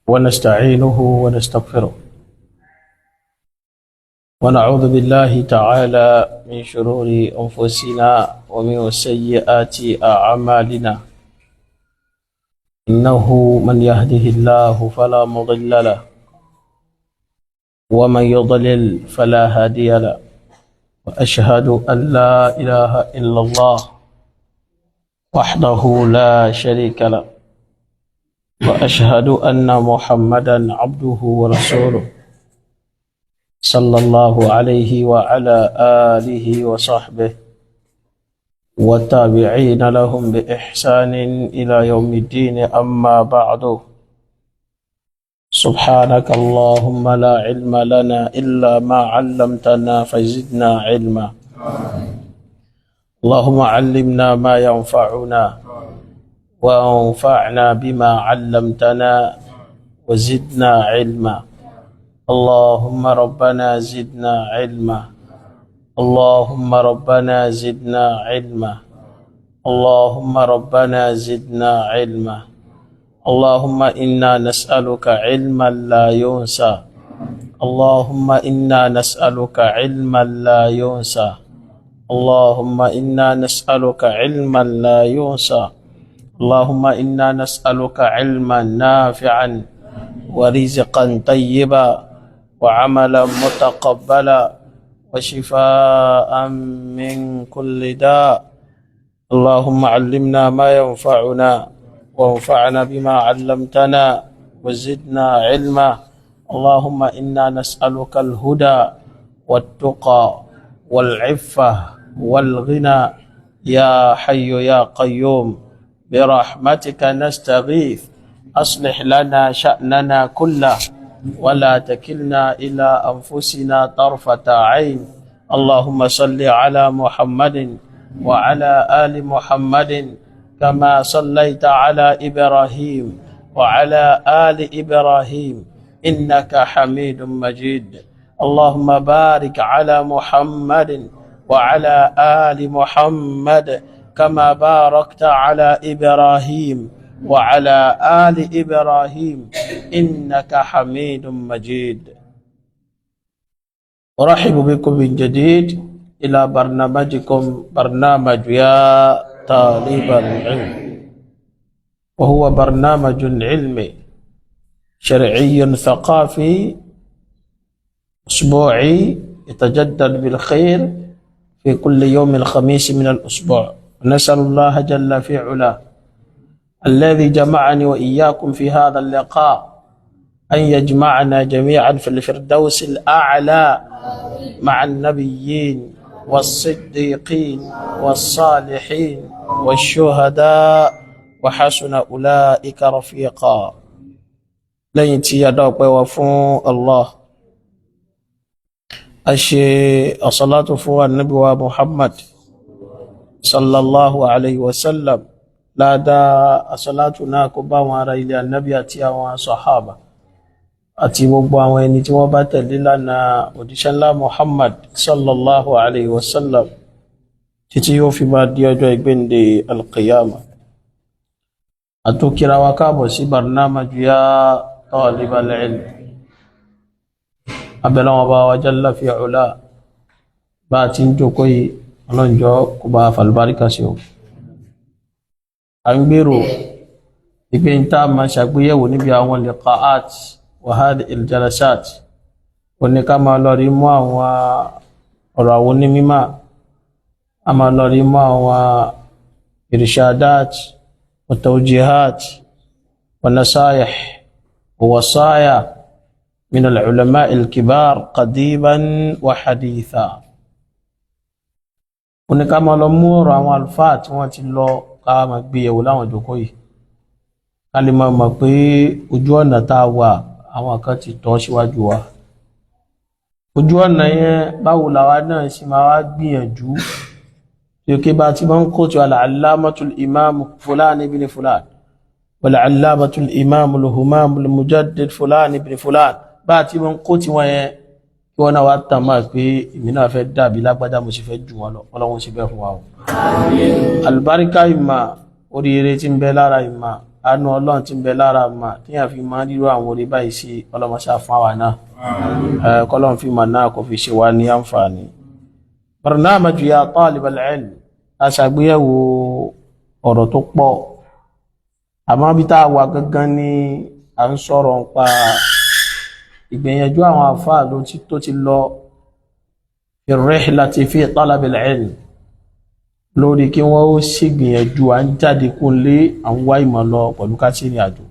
ونستعينه ونستغفره، ونعوذ بالله تعالى من شرور أنفسنا ومن سيئات أعمالنا. إنه من يهده الله فلا مضل له، ومن يضلل فلا هادي له. وأشهد أن لا إله إلا الله وحده لا شريك له، وأشهد أن محمدا عبده ورسوله، صلى الله عليه وعلى آله وصحبه والتابعين لهم بإحسان إلى يوم الدين. أما بعد، سبحانك اللهم لا علم لنا إلا ما علمتنا فزدنا علما. اللهم علمنا ما ينفعنا، وانفعنا بما علمتنا، وزدنا علما. اللهم ربنا زدنا علما. اللهم ربنا زدنا علما. اللهم ربنا زدنا علما. اللهم إنا نسألك علما لا ينسى. اللهم إنا نسألك علما لا ينسى. اللهم إنا نسألك علما لا ينسى. اللهم إنا نسألك علما نافعا، ورزقا طيبا، وعملا متقبلا، وشفاء من كل داء. اللهم علمنا ما ينفعنا، وانفعنا بما علمتنا، وزدنا علما. اللهم إنا نسألك الهدى والتقى والعفة والغنى. يا حي يا قيوم، برحمتك نستغيث، أصلح لنا شأننا كله، ولا تكلنا إلى أنفسنا طرفة عين. اللهم صل على محمد وعلى آل محمد، كما صليت على إبراهيم وعلى آل إبراهيم، إنك حميد مجيد. اللهم بارك على محمد وعلى آل محمد، كما باركت على إبراهيم وعلى آل إبراهيم، إنك حميد مجيد. أرحب بكم من جديد إلى برنامجكم، برنامج يا طالب العلم، وهو برنامج علمي شرعي ثقافي أسبوعي يتجدد بالخير في كل يوم الخميس من الأسبوع. نسأل الله جل في علاه، الذي جمعني وإياكم في هذا اللقاء، أن يجمعنا جميعا في الفردوس الأعلى مع النبيين والصديقين والصالحين والشهداء، وحسن أولئك رفيقا. Lẹ́yìn tí a dá ọpẹ́ wa fún Allah, a ṣe àsálátù fún Ànábì wa Muhammad sallallahu alayhi wa sallam. Láàdá àsálátù náà kó bá wọn ará ilé Ànábì àti àwọn sàhábà àti gbogbo àwọn ẹni tí wọ́n bá tẹ̀lé lánàá òjíṣẹ́ ńlá Muhammad sallallahu alayhi wa sallam títí yóò fi máa di ọjọ́ ìgbéǹde alqiyama. Àtúnkìra wa káàbọ̀ sí barnamaju ya talibal ilm. Abẹ́lẹ́ wọn bá wa jalla fi ula, bá a ti ń jókòó yìí, ọlọ́njọ́ kó bá falùbáríkà sí o. À ń gbèrò ìpé ń tá máa ṣàgbéyẹ̀wò níbi àwọn liqa'at wa hadhihi al-jalasat, ó ní ká máa lọ rí mú àwọn ọ̀rọ̀ àwọn onímímọ̀, a máa lọ rí mú àwọn irshadat wa tawjihat wa nasayih wa wasaya min al-ulama al-kibar qadiman wa haditha. Ó ní ká máa lọ mú ọ̀rọ̀ àwọn àlùfáà tí wọ́n ti lọ, ká máa gbé yẹ̀wò láwọn ìjókòó yìí, ká lè máa mọ̀ pé ojú ọ̀nà tá a wà, àwọn kan ti tọ́ síwájú wa. Ojú ọ̀nà yẹn, báwo làwa náà sì máa wá gbìyànjú tí ó ké bá ti máa ń kó tí al-allamatul imam fulan ibn fulan wal-allamatul imam al-humam al-mujaddid fulan ibn fulan, bá ti máa ń kó tí wọ́n yẹn, kí wọ́n náà wá tàn máa pé èmi náà fẹ́ dàbí lágbájá, mo sì fẹ́ jù wọn lọ. Ọlọ́run sì bẹ́ fún wa o. Àlùbáríkà ìmà, oríire tí ń bẹ lára ìmà. Àánú Ọlọ́run tí ń bẹ lára mà tíyàn fi máa rírọ àwọn orí báyìí sí, ọlọ́mọṣá fún àwa náà, kọ́lọ́n fi mà náà kò fi ṣe wá ní àǹfààní. Barnamaju ya talib al-ilm, a ṣàgbéyẹ̀wò ọ̀rọ̀ tó pọ̀, àmọ́ bí tá a wà gangan ni à ń sọ̀rọ̀ nípa ìgbìyànjú àwọn àfáà tó ti lọ fi rihlati fi talab al-ilm, lórí kí wọ́n ó ṣègbìyànjú à ń jáde kún lé àwọn wá ìmọ̀ lọ pẹ̀lú ká sí ìrìn àjò.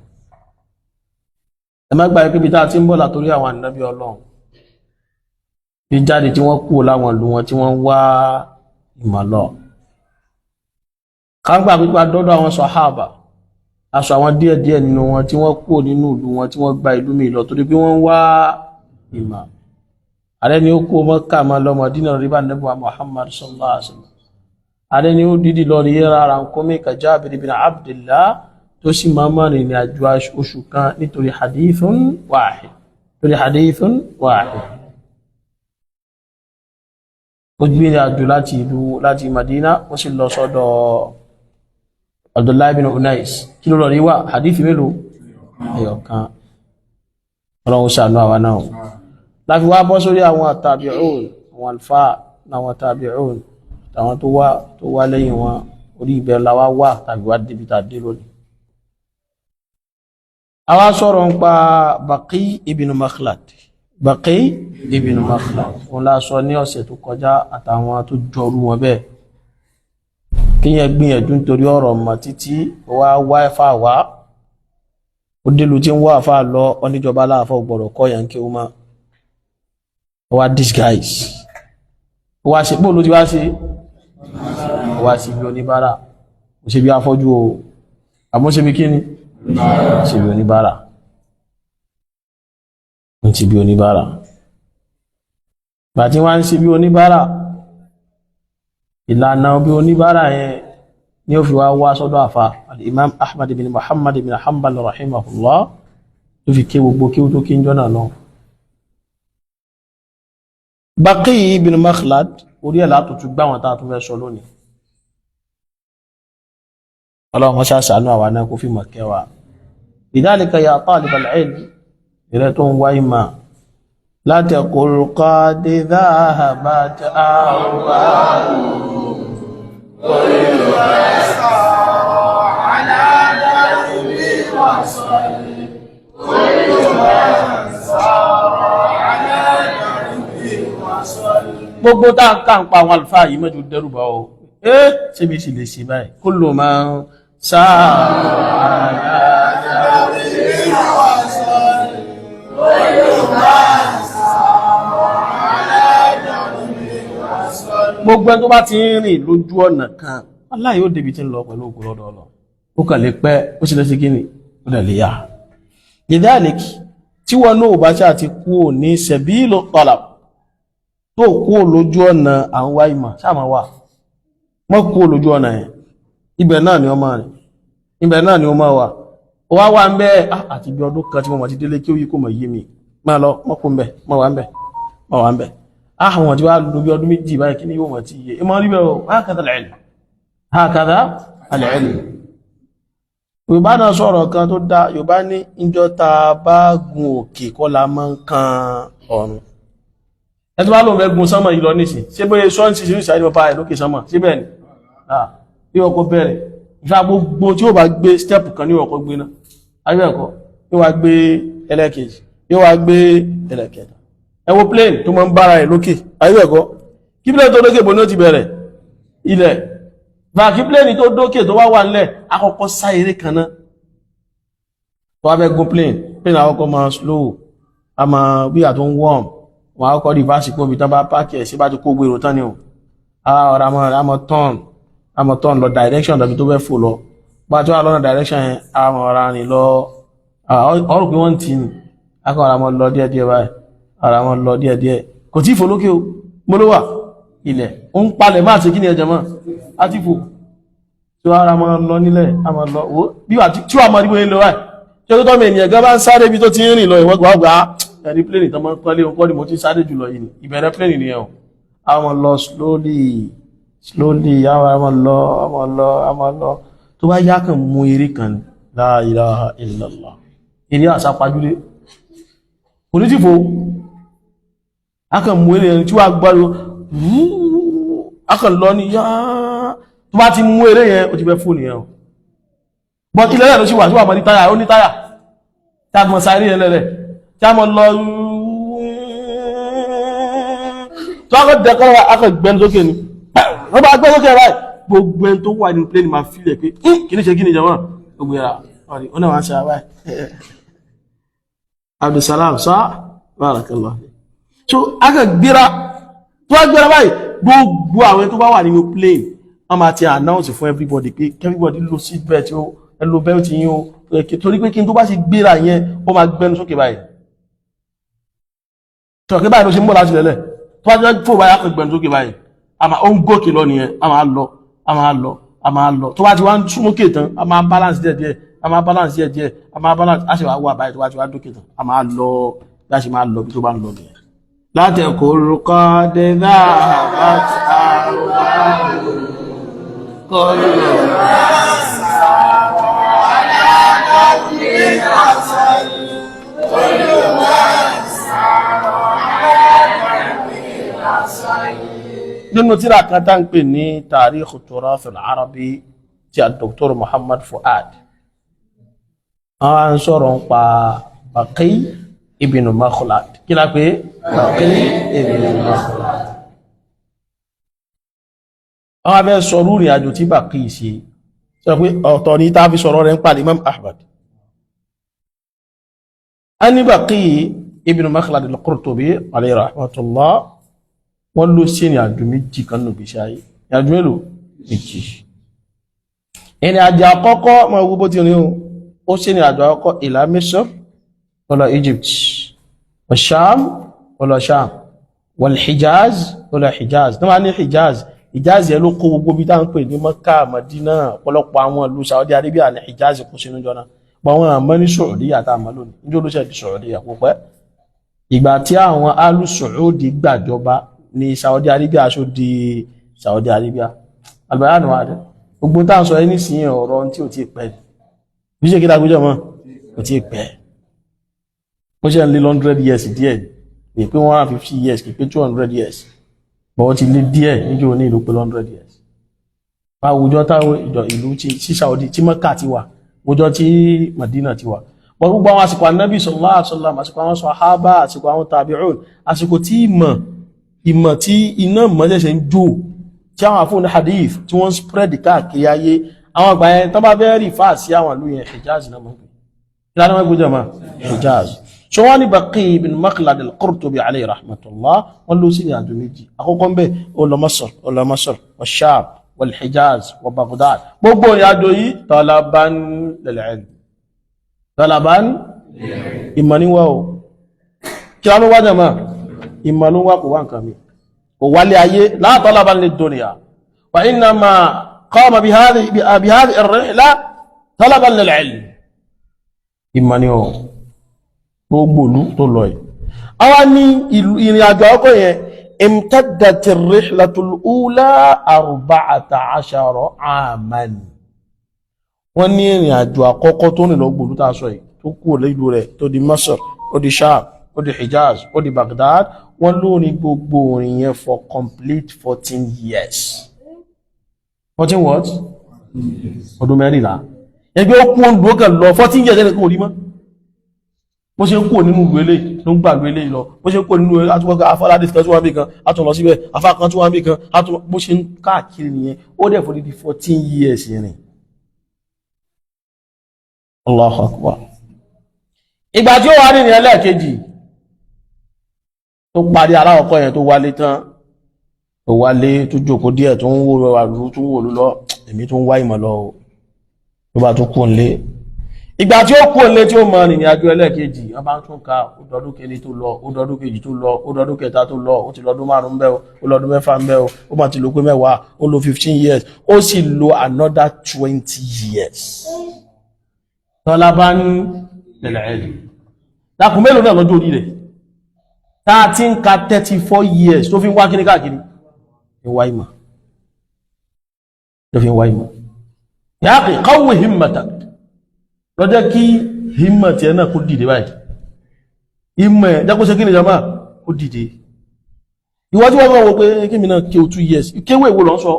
Ẹ má gbàgbé pé ibi tá a ti ń bọ̀ látòrí àwọn ànábì Ọlọ́run, jíjáde tí wọ́n kú láwọn ìlú wọn tí wọ́n ń wá ìmọ̀ lọ. Káńgbà pípa dọ́dọ̀ àwọn sàhábà, aṣọ àwọn díẹ̀díẹ̀ nínú wọn tí wọ́n kú nínú ìlú wọn tí wọ́n gba ìlú mi lọ torí pé wọ́n ń wá ìmọ̀. Ààrẹ ni ó kó Mọ́kà máa lọ Mádínà rí bá Ànábì wa Muhammad sallallahu alaihi wasallam. Ààrẹ ni ó dídì lọ rí rárá nkómi ka Jábìrì bin Abdillah, tó sì máa máa rìnrìn àjò oṣù kan nítorí hadithun wahid, torí hadithun wahid. Ó gbé ìrìn àjò láti ìlú, láti Madina, ó sì lọ sọ́dọ̀ Abdullahi bin Unais. Kí ló lọ rí wá? Hadith mélòó? Ẹyọ kan. Ọlọ́run ṣàánú àwa náà. Láfi wá bọ́ sórí àwọn tabi'un, àwọn àlùfáà àwọn tabi'un, àwọn tó wá lẹ́yìn wọn. Orí ibẹ̀ la wá wà tàbí wá débi tá a dé lónìí. Àwa sọ̀rọ̀ ń pa Baqi ibn Makhlad. Baqi ibn Makhlad òun la sọ ní ọ̀sẹ̀ tó kọjá, àtàwọn tó jọrú wọn bẹ́ẹ̀. Kíyẹn gbìyànjú nítorí ọ̀rọ̀ mọ̀ títí wá wá ẹ̀fà wá, ó délu tí ń wá àfà lọ, oníjọba aláàfọ̀ gbọ́dọ̀ kọ́ yẹn kí ó má wá disguise, ó wá ṣe bóòlù tí wá ṣe, ó wá sí bí oníbàárà. Ó ṣe bí afọ́jú o, àmọ́ ṣe bí kíni? Ṣe bí oníbàárà, ń ṣe bí oníbàárà. Gbàtí wọ́n ń ṣe bí oníbàárà, ìlànà bí oníbàárà yẹn ni ó fi wá wá sọ́dọ̀ àfà al-Imam Ahmad ibn Muhammad ibn Hanbal rahimahullah, tó fi ké gbogbo kí ó tó kí ń jọ́nà náà. Baqi ibn Makhlad, orí ẹ̀ látòtú gbá wọn tá a tún fẹ́ sọ lónìí. Ọlọ́run ṣàṣàánú àwa náà kó fi mọ̀ kẹwàá. Lidhalika ya talib al-ilm, ìrẹ́ tó ń wá ìmọ̀, la taqul qad dhahabat arwahu. على دربي وصل، كل من سار على دربي وصل. Gbogbo tá a kà ń pa àwọn àlùfáà yìí, mẹ́jọ dẹ́rù bá ọ ẹ́ ṣé mi sì lè ṣe báyìí. Kullu man sara ala دربي وصل، كل من سار على دربي وصل. Gbogbo ẹni tó bá ti ń rìn lójú ọ̀nà kan, aláì ó débi tí ń lọ pẹ̀lú ògùn lọ́dọ̀ ọlọ. Ó kàn lè pẹ́, ó sì lè ṣe kí ni, ó lè lè yá. Lidhalik, tí wọn náà bá ṣáà ti kú ò ní sabilu talab, tó kú ò lójú ọ̀nà àwọn wá ìmọ̀, ṣáà máa wà mọ́ kú ò lójú ọ̀nà yẹn, ibẹ̀ náà ni ó máa rìn, ibẹ̀ náà ni ó máa wà. Ó wá wà ń bẹ́ àti bí ọdún kan tí mo mọ̀ ti délé kí ó yí kò mọ̀ yé mi, máa lọ mọ́kù ń bẹ̀, mọ́ wà ń bẹ̀, mọ́ wà ń bẹ̀. Àwọn tí wá lò bí ọdún 2 báyìí, kí ni yóò mọ̀ tí yé ìmọ̀ rí bẹ́ẹ̀ o. Hakadha al-ilm, hakadha al-ilm. Yorùbá náà sọ̀rọ̀ kan tó dá. Yorùbá ní ìjọ tá a bá gun òkè kọ́ la máa ń kan ọ̀run. Ẹ tó bá lóun fẹ́ gun sánmọ̀ yìí lọ nísìn, ṣé bóyá sọ́ọ̀sì sí ìṣàlẹ̀ bàbá ẹ̀ lókè sánmọ̀ síbẹ̀ ni bí ọkọ̀ bẹ̀rẹ̀ ìfà gbogbo tí ó bá gbé step kan ní ọkọ̀ gbé náà, ayé ẹ̀kọ́ yóò wá gbé ẹlẹ́kejì, yóò wá gbé ẹlẹ́kẹta. Ẹ wo plane tó máa ń bára ẹ̀ lókè, ayé ẹ̀kọ́, kí plane tó dókè bó ní ó ti bẹ̀rẹ̀ ilẹ̀ bá, kí plane tó dókè tó wá wà nílẹ̀, akọ́kọ́ sá eré kan náà. Tó wá fẹ́ gun plane, plane àkọ́kọ́ máa slow, a máa bí àtó ń warm wọn, àkọ́kọ́ reverse kó omi tán bá park ẹ̀ sí, bá ti kó gbèrò tán ni o. Ọ̀rọ̀ àmọ́ turn, àmọ́ turn lọ direction tàbí tó fẹ́ fò lọ. Bá tó wà lọ́nà direction yẹn, àmọ́ ọ̀rọ̀ rìn lọ, ọ̀rọ̀ pé wọ́n ń tì ní akọ̀, ọ̀rọ̀ àmọ́ lọ díẹ̀díẹ̀ báyìí, ọ̀rọ̀ àmọ́ lọ díẹ̀díẹ̀. Kò tí ì fò lókè o, mo ló wà ilẹ̀, ó ń palẹ̀ máa ṣe kí ni ẹ̀jẹ̀ mọ́ á ti fò tí wàá máa lọ nílẹ̀, á máa lọ wo bí wà tí wàá máa rí bóyá ń lọ báyìí. Ṣé tó tọ́ mi ènìyàn gan bá ń sáré ibi tó ti ń rìn lọ, ìwọ́n gbà gbà ẹni plane tó máa ń pọ́nlé òun kọ́ ni mo ti ń sáré jùlọ yìí ni. Ìbẹ̀rẹ̀ plane nìyẹn o. Á máa lọ slowly slowly, á máa lọ, á máa lọ, á máa lọ. Tó bá yá, kàn mú eré kan ni. La ilaha illallah. Eré àsápajúdé kò ní tí fò, akàn mú eré ẹni tí wà gbáriwo, akàn lọ ní yáá. Tó bá ti mú eré yẹn, ó ti fẹ́ fóònù yẹn o, but ilẹ̀ rẹ̀ ló sì wà, tí wà mọ́ ní táyà, ó ní táyà tí a mọ̀ sáré yẹn lẹ́lẹ̀ tí a mọ̀ lọ, tó a kọ́ dẹ̀kọ́, akọ̀ gbẹ́nu sókè ni. Wọ́n bá gbẹ́ sókè báyìí, gbogbo ẹni tó wà ní plane máa fílẹ̀ pé kí ní ṣe, kí ní jọmọ́, gbogbo ẹ̀rà ọ̀nà wọn ṣe àwáyé. Abdulsalam sá, barakallah. So akọ̀ gbéra, tó wá gbéra báyìí, gbogbo àwọn tó bá wà nínú plane, wọ́n máa ti announce fún everybody pé everybody lo seat belt o, ẹ lo belt yín o, torí pé kí n tó bá ṣe gbéra yẹn, ó máa gbẹnu sókè báyìí. Tọ̀kẹ́ báyìí ló ṣe ń bọ̀ láti lẹ́lẹ̀, tó bá jẹ́ fò báyìí, á kàn gbẹnu sókè báyìí, ó ń gòkè lọ nìyẹn. A máa lọ, a máa lọ, a máa lọ. Tó bá ti wá ń súnmókè tán, a máa balance díẹ̀ díẹ̀, a máa balance díẹ̀ díẹ̀, a máa balance, a sì wá wà báyìí. Tó bá ti wá dókè tán, a máa lọ bí a ṣe máa lọ, bí tó bá ń lọ nìyẹn. Látẹ̀kọ̀ dẹ́dá àbá kọ́ lọ. Nínú tírà kan tá ń pè ní Tarikh Turath al-Arabi tí a Dr. Muhammad Fuad, àwọn ń sọ̀rọ̀ ń pa Baqi ibn Makhlad. Kí la pé? Baqi ibn Makhlad. Àwọn abẹ́ sọ̀rọ̀ ìrìn àjò tí Baqi ṣe, sọ pé ọ̀tọ̀ ní tá fi sọ̀rọ̀ rẹ̀ ń pa Imam Ahmad. A ní Baqi ibn Makhlad al-Qurtubi alayhi rahmatullah, wọ́n ló sí ìrìn àjò méjì kan nù gbèsè ayé. Ìrìn àjò mélòó? Méjì. Ìrìn àjò àkọ́kọ́, máa wo bó ti rìn o. Ó sí ìrìn àjò àkọ́kọ́ ìlà Misr, ó lọ Egypt, wa Sham, ó lọ Sham, wal Hijaz, ó lọ Hijaz. Ní wọ́n ní Hijaz, Hijaz yẹn ló kó gbogbo bí táwọn pè ní Mecca, Madina, ọ̀pọ̀lọpọ̀ àwọn ìlú Saudi Arabia ní Hijaz kó sínú jọ náà. Bọ́ àwọn àmọ́ ní Saudi àtàmọ́ lónìí, níjó ló ṣe di Saudi àpòpẹ́. Ìgbà tí àwọn alu Saudi gbàjọba ní Saudi Arabia aṣọ di Saudi Arabia. Albayanu adé gbogbo tá à ń sọ yìí nísìnyí, ọ̀rọ̀ tí ò tí pẹ́ bí ṣe kí lágbójọ́ mọ́ ò tí pẹ́. Ó ṣe ń lé 100 years díẹ̀ ní pé 150 years, kì í pé 200 years, but ó ti lé díẹ̀ níjó ní ìlú pé 100 years. Àwùjọ táwọn ìjọ ìlú tí Saudi, tí Mecca ti wà, àwùjọ tí Madina ti wà, but gbogbo àwọn àsìkò Ànábì sallallahu alaihi wasallam, àsìkò àwọn sàhábà, àsìkò àwọn tàbíùn, àsìkò tí ìmọ̀ tí iná ìmọ̀ ṣẹ̀ṣẹ̀ ń jó, tí àwọn àfóònù hadith tí wọ́n spread káàkiri ayé, àwọn àgbà yẹn, tó bá fẹ́ rí fáà sí àwọn ìlú yẹn, Hijaz náà mọ̀ pé kí lánàá wọ́n gbé mọ́ Hijaz. So wọ́n ní Baqi ibn Makhlad al-Qurtubi alayhi rahmatullah, wọ́n ló sí ní àjò méjì. Àkọ́kọ́ ń bẹ̀, ó lọ Masr, ó lọ Masr wa Sham wal Hijaz wa Baghdad. Gbogbo ìrìn àjò yìí, talaban lil ilm, talaban ìmọ̀ níwá o. Kí lánàá wájà máa ìmọ̀ ló wá, kò wá nǹkan mi, kò wálé ayé. La talaban lid-dunya wa innama qama bihadhihi ar-rihla talaban lil-ilm. Ìmọ̀ ni ọ gbogbo ìlú tó lọ yìí. Àwa ní ìrìn àjò àkọ́kọ́ yẹn, imtaddat ar-rihlatu al-ula 14 aman. Wọ́n ní ìrìn àjò àkọ́kọ́ tó rìn lọ gbòlú tá a sọ yìí, tó kúrò nílùú rẹ̀, tó di Masr, ó di Sham, ó di Hijaz, ó di Baghdad, wọ́n lórin gbogbo orin yẹn for complete 14 years. 14 what? Ọdún 14. Ẹgbẹ́ ó kú òǹdó kan lọ 14 years, ẹnìkan ò rí mọ́. Bó ṣe ń kúrò nínú ìlú eléyìí ló ń gbà ìlú eléyìí lọ. Bó ṣe ń kúrò nínú àtúwọ́gbà afárádé kan tó wà níbì kan, á tún lọ síbẹ̀, afá kan tó wà níbì kan, á tún. Bó ṣe ń káàkiri nìyẹn. Ó dẹ̀ for the 14 years rìn. Allahu Akbar. Ìgbà tí ó wà nínú ẹlẹ́ẹ̀kejì, tó parí aláwọ̀kọ́ yẹn, tó wálé tán, tó wálé, tó jókòó díẹ̀, tó ń wò àlú, tó ń wò lọ, èmi tó ń wá ìmọ̀ lọ tó bá tó kú nílé. Ìgbà tí ó kú nílé, tí ó mọ ìrìn àjò ẹlẹ́ẹ̀kejì, wọ́n bá ń tún ka, ó dọdún kejì tó lọ, ó dọdún kejì tó lọ, ó dọdún kẹta tó lọ, ó ti lọ́dún 5 bẹ́ẹ̀, ó lọ́dún 6 bẹ́ẹ̀, ó máa ti lò pé 10, ó lò 15 years, ó sì lò another 20 years. Tọ́lá bá ń lẹ̀lẹ̀ ẹ̀lẹ̀ lákùn mélòó náà lọ́jọ́ orí rẹ̀ tá a ti ń ka 34 years tó fi ń wá kíní káàkiri, ń wá ìmọ̀, tó fi ń wá ìmọ̀. Ya akhi, qawwi himmatak. Lọ́jọ́ kí himma tiẹ̀ náà kó dìde báyìí. Ìmọ̀ ẹ̀ jẹ́ kó ṣe kí ni jama kó dìde. Ìwọ́n tí wọ́n mọ̀ wò pé kí mi náà kí o 2 years, kéwé ìwò lọ ń sọ,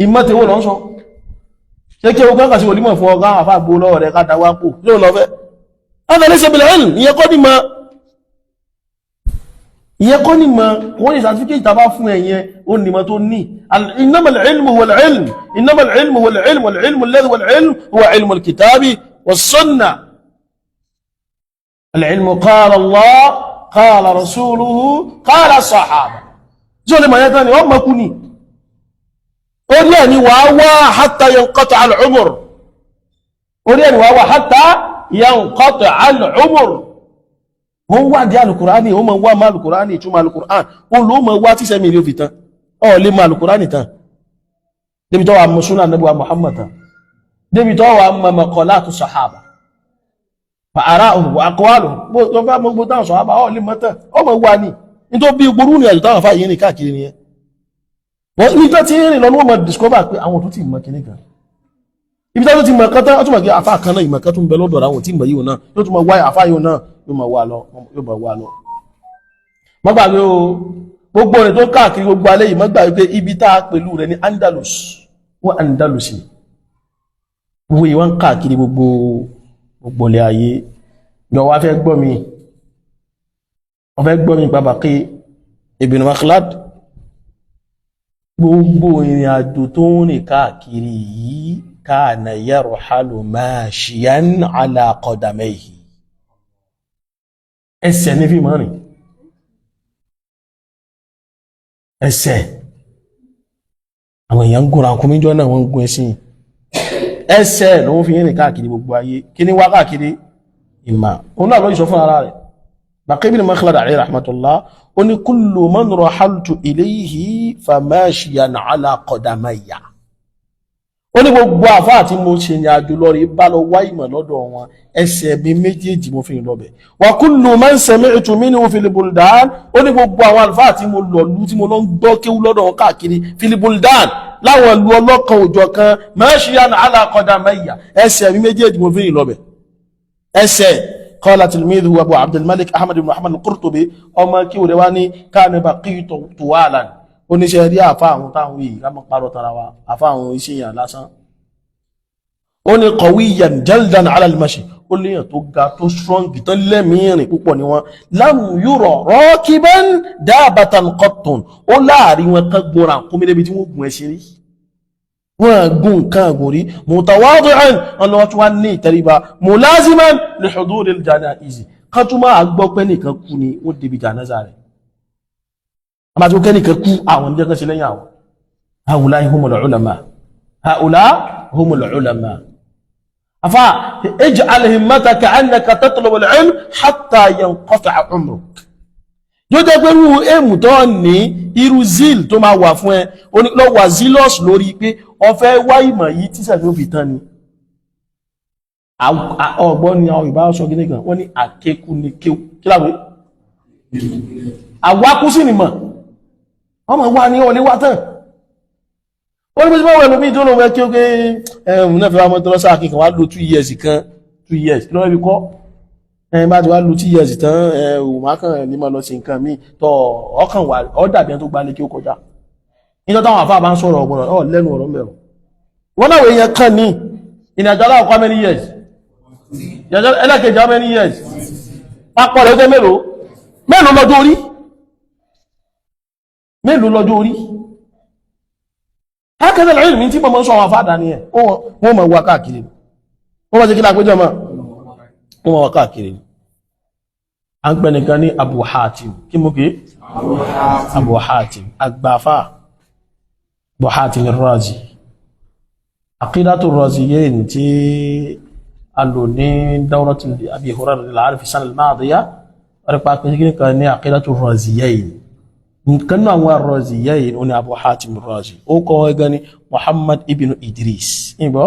ìmọ̀ tí ìwò lọ ń sọ, ṣé kí o kọ́kà sí olímọ̀ fún ọgá àfà gbó lọ́wọ́ rẹ̀ ká dáwà pò yóò lọ fẹ́. Ìyẹn kọ́ ní mọ̀, ìyẹn kọ́ ní mọ̀, wọ́n ní certificate tàbá fún ẹ̀yẹn ó ní mọ̀ tó ní. Innamal ilmu wal ilm, innamal ilmu wal ilm, wal ilmu alladhi wal ilm huwa ilmu al-kitabi was sunnah. Al-ilmu qala Allah, qala rasuluhu, qala sahaba. Tí ó lè mọ̀ yẹn tán ni wọ́n mọ̀kú ni. Orí ẹ̀ ni wàá wá hatta yanqata al-umr. Orí ẹ̀ ni wàá wá hatta yanqata al-umr. Wọ́n wá di alukurani, ó mọ̀ wá ma alukurani, ìtumọ̀ alukurani, ó ló mọ̀ wá tí sẹ́mi rí fi tán. Ó lè ma alukurani tán. Débi tó wà mọ̀ súnà Ànábì wa Muhammad tán. Débi tó wà mọ̀ maqalatu sahaba. Fa'ara'uhum wa aqwaluhum. Bó bá gbogbo táwọn sahaba, ó lè mọ̀ tán. Ó mọ̀ wá ní. Nítorí bí gbórú ní àjò táwọn afá yìí ní káàkiri nìyẹn. Wọ́n ní tó ti rìn lọ ní wọ́n mọ̀ discover pé àwọn tó ti mọ̀ kìíní kan. Ibi tó ti mọ̀ kan tán, ó tún mọ̀ kí afá kan náà ìmọ̀ kan tún bẹ lọ́dọ̀ àwọn tí mọ̀ yìí náà. Yóò tún mọ̀ wáyà afá yìí náà, yóò mọ̀ wá lọ, yóò mọ̀ wá lọ. Má gbàgbé o, gbogbo rẹ̀ tó káàkiri gbogbo alẹ́ yìí, má gbàgbé pé ibi tá a pẹ̀lú rẹ̀ ní Andalus, wọ́n Andalusi. Gbogbo yìí wọ́n ń káàkiri gbogbo gbogbo ilẹ̀ ayé. Yọ wá fẹ́ gbọ́ mi. Wọ́n fẹ́ gbọ́ mi pa Baqi ibn Makhlad. Gbogbo ìrìn àjò tó ń rìn káàkiri yìí, kana yarhalu mashiyan ala qadamayhi. Ẹsẹ̀ ní fi máa rìn. Ẹsẹ̀. Àwọn èèyàn ń gùn ràkúnmí jọ náà, wọ́n ń gún ẹṣin. Ẹsẹ̀ ló ń fi rìn káàkiri gbogbo ayé. Kí ní wá káàkiri? Ìmà. Òun náà ló sọ fún ara rẹ̀. Baqi ibn Makhlad alayhi rahmatullah, ó ní kullu man rahaltu ilayhi famashiyan ala qadamayya. Ó ní gbogbo àfáà tí mo ṣe ní àjò lọ rí bá lọ wá ìmọ̀ lọ́dọ̀ wọn, ẹsẹ̀ mi méjèèjì mo fi rìn lọ́bẹ̀. Wa kullu man sami'tu minhu fil buldan, ó ní gbogbo àwọn àlùfáà tí mo lọ lú tí mo lọ ń gbọ́ kéwú lọ́dọ̀ wọn káàkiri fil buldan, láwọn ìlú ọlọ́kan òjọ̀ kan, mashiyan ala qadamayya, ẹsẹ̀ mi méjèèjì mo fi rìn lọ́bẹ̀. Ẹsẹ̀. Qala tilmidhu Abu Abdul Malik Ahmad ibn Muhammad al-Qurtubi, ọmọ kí o rẹ̀ wá ní kana Baqi tuwalan. Oníṣẹ́ rí àfá àwọn táwọn yìí ká mọ́ parọ́ tara wa, àfá àwọn iṣẹ́ yàn lásán. Ó ní qawiyan jaldan ala al-mashi, ó léyàn tó ga tó strong tó lẹ́mìírìn púpọ̀ ni wọ́n. Lam yura rakiban dabatan qattun, ó láàrin wọn kan gun ràkúnmí débi tí wọ́n gun ẹṣin rí, wọ́n gùn nǹkan àgùn rí. Mutawadi'an, ọlọ́wọ́ tí wọ́n ní ìtẹríba. Mulaziman li huduril janaiz, kan tún máa gbọ́ pé nìkan kú ni wọ́n débi jànáza rẹ̀. A máa tí ó kẹ́ nìkan kú, àwọn ìjẹ́ kan sí lẹ́yìn àwọn. Haula'i humul ulama, haula humul ulama. Afa ij'al himmataka annaka tatlubu al-ilm hatta yanqati'a umruk. Yóò jẹ́ pé irú èmù tó ní, irú zeal tó máa wà fún ẹ, lọ wà zealous lórí pé o fẹ́ wá ìmọ̀ yìí tí sẹ̀fẹ́ ó fi tán ni. Ọgbọ́n ni àwọn ìbá sọ gíní kan, wọ́n ní àkékú ní kéwú. Kí láwé? Àwákú sí ni mọ̀. Wọ́n mọ̀ wá ní ọlé wá tán. Ó ní bí wọ́n wẹ̀ lómi tó lóun fẹ́ kí ó pé ẹ̀hùn náà fi wá mọ́tò lọ́sà kíkan wá lo 2 years kan, 2 years kí ló fi kọ́? Ẹ̀yìn bá ti wá lo 2 years tán, ẹ̀hùn má kàn ní mọ́ lọ sí nǹkan míì tọ́ ọkàn wà ọ́ dàbí ẹni tó gbalẹ̀ kí ó kọjá. Níjọ́ táwọn àfáà bá ń sọ̀rọ̀ ọ̀gbọ̀nà ọ̀ lẹ́nu ọ̀rọ̀ mẹ́rọ. Wọ́n náà èèyàn kan ní ìrìnàjò aláwọ̀ how many years? Ẹlẹ́kejì how many years? Papọ̀ rẹ̀ jẹ́ mélòó? Mélòó lọ́jọ́ orí? Mélòó lọ́jọ́ orí? Hákẹ́sẹ̀ lẹ́yìn mi tí mo mọ́ ń sọ àwọn àfáà dání ẹ̀, wọ́n mọ̀ wá káàkiri. Wọ́n mọ̀ sí kí lápéjọ mọ́? Wọ́n mọ̀ wá káàkiri. A ń pẹ́ nìkan ní Abu Hatim. Kí mo kí? Abu Hatim. Àgbàfà. Abu Hatim ar-Razi. Aqidatu ar-Raziyyin tí a lò ní dawratu Abi Hurairah al-Arif sana al-madiya, wọ́n pa pé kí nìkan ní Aqidatu ar-Raziyyin. Nǹkan náà àwọn ar-Raziyyin ó ní Abu Hatim ar-Razi. Ó kọ́ ẹgbẹ́ ní Muhammad ibn Idris. Ìgbọ́?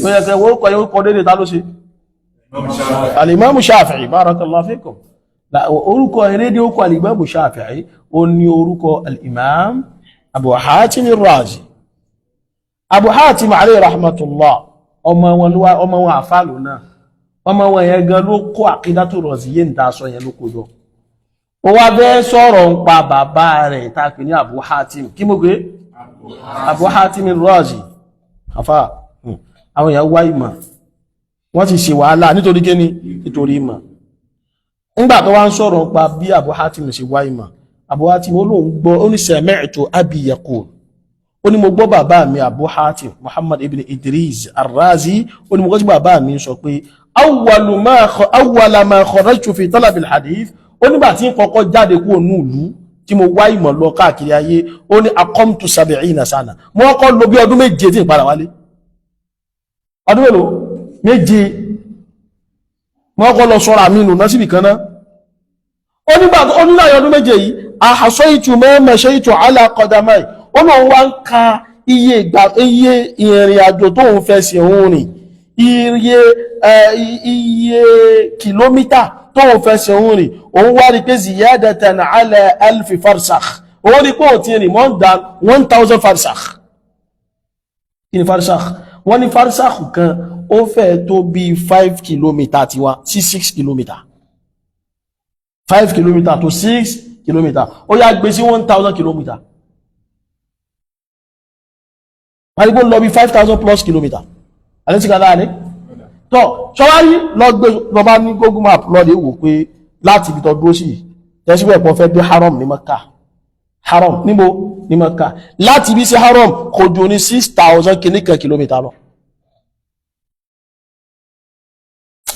Ó yẹ kẹ́ wọ́n kọ́ yóò kọ́ dédé ta ló ṣe? Al-Imam Shafi'i, barakallahu fikum. Orúkọ erédé ó kọ Al-Imam Shafi'i, ó ní orúkọ Al-Imam Abu Hatim ar-Razi. Abu Hatim alayhi rahmatullah. Ọmọ wọn ló wá, ọmọ wọn àfáàlù náà, ọmọ wọn yẹn gan ló kó Aqidatu Raziyyin ń ta aṣọ yẹn ló kó jọ. Ó wá bẹ́ sọ̀rọ̀ ń pa bàbá rẹ̀ tá a pè ní Abu Hatim. Kí mo gbé? Abu Hatim Razi. Àfà, àwọn èèyàn wá ìmọ̀, wọ́n ti ṣe wàhálà nítorí kíni? Nítorí ìmọ̀. Ńgbà tó wá ń sọ̀rọ̀ ń pa bí Abu Hatim ṣe wá ìmọ̀, Abu Hatim ó lóun gbọ́, ó ní sami'tu abi yaqul, ó ní mo gbọ́ bàbá mi Abu Hatim Muhammad ibn Idris Ar-Razi, ó ní mo gbọ́ tí bàbá mi sọ pé awwala ma kharajtu fi talab al-hadith, ó nígbà tí ń kọ́kọ́ jáde kúrò ní ìlú tí mo wá ìmọ̀ lọ káàkiri ayé, ó ní aqamtu sab'ina sana, mo kọ́ lò bí ọdún 7 tí ń padà wálé. Ọdún mélòó? 7. Mo kọ́ lọ sọ́ra mi nù náà síbì kan náà. Ó nígbà tó ó ní láyé ọdún 7 yìí, ahsaytu ma mashaytu ala qadamai, ó lóun wá ń ka iye ìgbà, iye ìrìn àjò tóun fẹ́ sí òun rìn, iye kìlómítà tóun fẹ́ sí òun rìn. Òun wá rí pé ziyadatan ala alfi farsakh, òun rí pé òun ti rìn more than 1000 farsakh. Kí ni farsakh? Wọ́n ní farsakh kan ó fẹ́ tó bí 5 kilometre tiwa sí 6 kilometre, 5 kilometre to 6 kilometre. Ó yá, gbé sí 1000 kilometre, wọ́n lọ bí 5000 plus kilometre. Alẹ́ láàrin tọ́ ṣọ́wárí lọ gbé lọ bá ní Google Map lọ lè wò pé láti ibi tó dúró sí tẹ́síwẹ̀ ẹ̀pọ̀ fẹ́ dé Haram ní Mẹ́kà. Haram níbo? Ní Mẹ́kà. Láti ibi sí Haram kò jù ní 6000 kìíníkan kilometre lọ,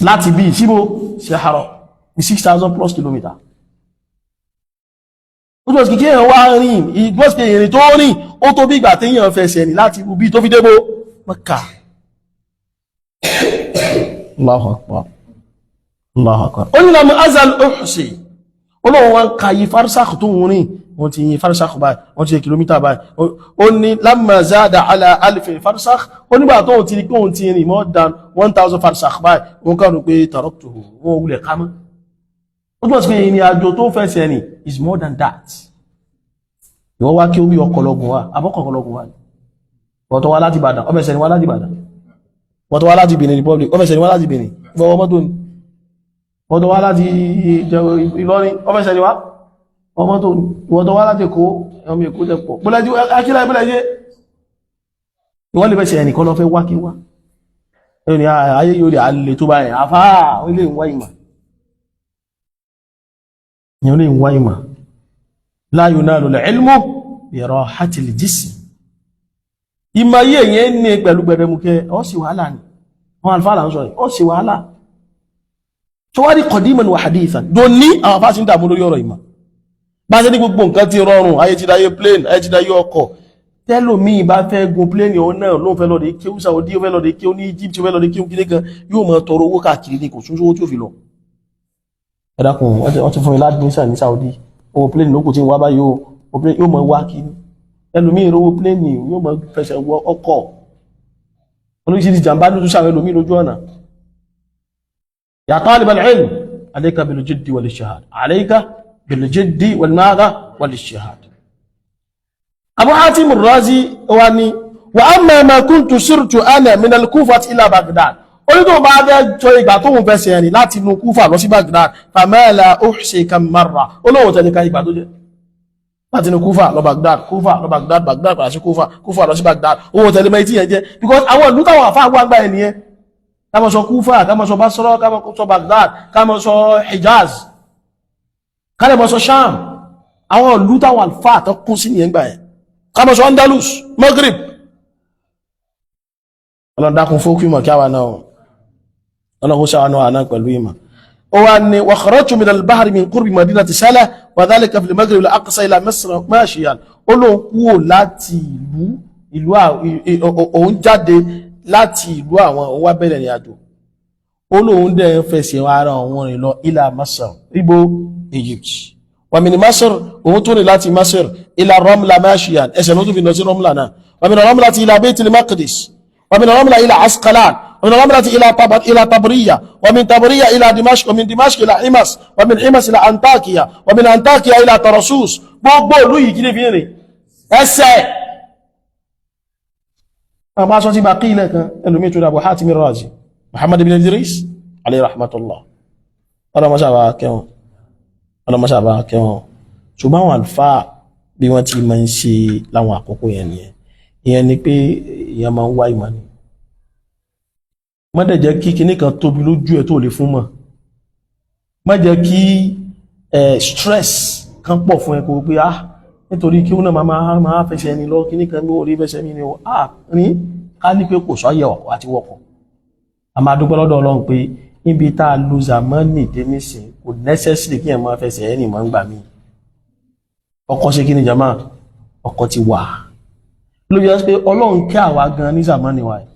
láti bí síbò sí Haram ní 6000 plus kilometre. Ó tó sì kí èèyàn wá rìn ìgbọ́sí ìrìn tó rìn, ó tó bí ìgbà téèyàn fẹsẹ̀ ní láti ibi tó fi débò Mẹ́kà. Allahu Akbar, Allahu Akbar. Ó ní lam azal uhsi, olóhùn wọn ka yí farsakh tó ń rìn, wọ́n ti yí farsakh báyìí, wọ́n ti yí kìlómítà báyìí. Ó ní lamma zada ala alfi farsakh, ó nígbà tó ti rí pé òun ti rìn more than 1000 farsakh báyìí, wọ́n kàn rò pé taraktuhu, wọ́n wulẹ̀ ká mọ́. Ó túnmọ̀ sí pé ìrìn àjò tó fẹsẹ̀ rìn is more than that. Ìwọ́n wá kí ó bí ọkọlọgùn wa abọ́kọ̀ọ̀lọ́gùn wa, wọ́n tó wá láti Ìbàdàn, ọmọ ẹsẹ̀ ni wá láti Ìbàdàn. Wọ́n tó wá láti Benin Republic, ọmọ ẹsẹ̀ ni wá láti Benin, ìfọwọ́ mọ́tò ni. Wọ́n tó wá láti Ìlọrin, ọmọ ẹsẹ̀ ni wá, ọmọ tó ní. Ìwọ́n tó wá láti Èkó, ọmọ Èkó tẹ pọ̀ bọ́lájú akílá ìbílẹ̀ ìwọ́n lè fẹ́sẹ̀ ẹnìkan lọ fẹ́ wá kí wá ẹni ayé yóò lè alè tó báyìí. Àfáà ilé ìwá ìmọ̀, ìyẹn lè wá ìmọ̀. La yunalu al-ilmu bi rahatil jism. Ìmọ̀ yìí èyàn ní pẹ̀lú gbẹdẹmukẹ, ọ sì wàhálà ni. Wọn alfáà là ń sọ yìí, ọ sì wàhálà tó wá rí qadiman wa hadithan dò ní àwọn afá sí ń dààmú lórí ọ̀rọ̀ ìmọ̀. Bá ṣe ní gbogbo nǹkan ti rọrùn, ayé ti dáyé plane, ayé ti dáyé ọkọ̀. Tẹ́lòmíì bá fẹ́ gun plane, òun náà ló ń fẹ́ lọ́dẹ kí ó Saudi, ó fẹ́ lọ́dẹ kí ó ní Egypt, ó fẹ́ lọ́dẹ kí ó kílé kan, yóò máa tọrọ owó káàkiri ní kò sún owó tí ó fi lọ. Ẹ dákun, wọ́n ti fún mi ládùúgbò ní Saudi, owó plane lókù tí ń wá báyìí ó yóò máa wá kiri. Ẹlòmíì rówó plane, yóò máa fẹsẹ̀ wọ ọkọ̀. Oríṣiríṣi jàǹbá ló tún ṣàwọn ẹlòmíì lójú ọ̀nà. Ya talib al-ilm, alayka bil-jiddi wal-ijtihad, alayka bil-jiddi wal-madha wal-ijtihad. Abu Hatim ar-Razi wa ni wa amma ma kuntu sirtu ana min al-Kufati ila Baghdad, oní tó bá fẹ́ jọ ìgbà tó ń fẹsẹ̀ rìn láti inú Kúfà lọ sí Baghdad, fama la uhsi kam marra, olóhùn tẹ̀lé ka ìgbà tó jẹ́ láti inú Kúfà lọ Baghdad, Kúfà lọ Baghdad, Baghdad padà sí Kúfà, Kúfà lọ sí Baghdad, owó tẹ̀lé mẹ́ tí yẹn jẹ́, because àwọn ìlú táwọn àfáà wà gbà ẹ̀ nìyẹn. Ká máa sọ Kúfà, ká máa sọ Basra, ká máa sọ Baghdad, ká máa sọ Hijaz, ká lè máa sọ Sham, àwọn ìlú táwọn àlùfáà tó kún sí nìyẹn gbà yẹn. Ká máa sọ Andalus, Maghrib. Ọlọ́run dákun fókú ìmọ̀ kí àwa náà, ọlọ́run ṣàánú àná pẹ̀lú ìmọ̀. Ó wá ní wa kharajtu min al-bahri min qurbi madinati Sala wa dhalika fil maghrib al-aqsa ila Misr mashiyan. Ó lóun kúrò láti ìlú òun jáde láti ìlú àwọn, òun wá bẹ̀rẹ̀ ìrìn àjò. Ó lóun dẹ̀ ń fẹsẹ̀ ara òun rìn lọ ila Masr, ibo? Egypt. Wa min Masr, òun tún rìn láti Masr ila Ramla mashiyan, ẹsẹ̀ ló tún fi lọ sí Ramla náà. Wa min Ramla ila Baytil Maqdis, wa min Ramla ila Asqalan, wa min Ramla ila Tabriya, wa min Tabriya ila Dimashq, wa min Dimashq ila Himas, wa min Himas ila Antakiya, wa min Antakiya ila Tarsus. Gbogbo ìlú yìí, kí ní fi rìn? Ẹsẹ̀. Bàbá sọ sí bá kí ilẹ̀ kan ẹlòmí tó Abu Hatim Razi Muhammad ibn Idris alayhi rahmatullah, ọlọ́mọṣàbá kẹwọn, ọlọ́mọṣàbá kẹwọn. Ṣùgbọ́n àwọn àlùfáà bí wọ́n ti máa ń ṣe láwọn àkókò yẹn nìyẹn. Ìyẹn ni pé ìyẹn máa ń wá ìmọ̀ ni. Má dẹ̀ jẹ́ kí kinní kan tóbi lójú ẹ̀ tó lè fún mọ̀. Má jẹ́ kí stress kan pọ̀ fún ẹ kó pé ah, nítorí kí ó náà máa máa fẹsẹ̀ ẹni lọ kíní kan bí orí fẹsẹ̀ mi ni ó ah rí ká ní pé kò sọ́yẹ̀ àti wọkọ̀. A máa dúpẹ́ lọ́dọ̀ Ọlọ́run pé níbi tá a lo zamani dé nísìn, kò necessary kí ẹ̀ máa fẹsẹ̀ ẹni mọ́ ń gbà mí. Ọkọ̀ ṣe kí ni jama, ọkọ̀ ti wà lóbi ẹ́ pé Ọlọ́run kẹ́ àwa gan ní zamani wa yìí.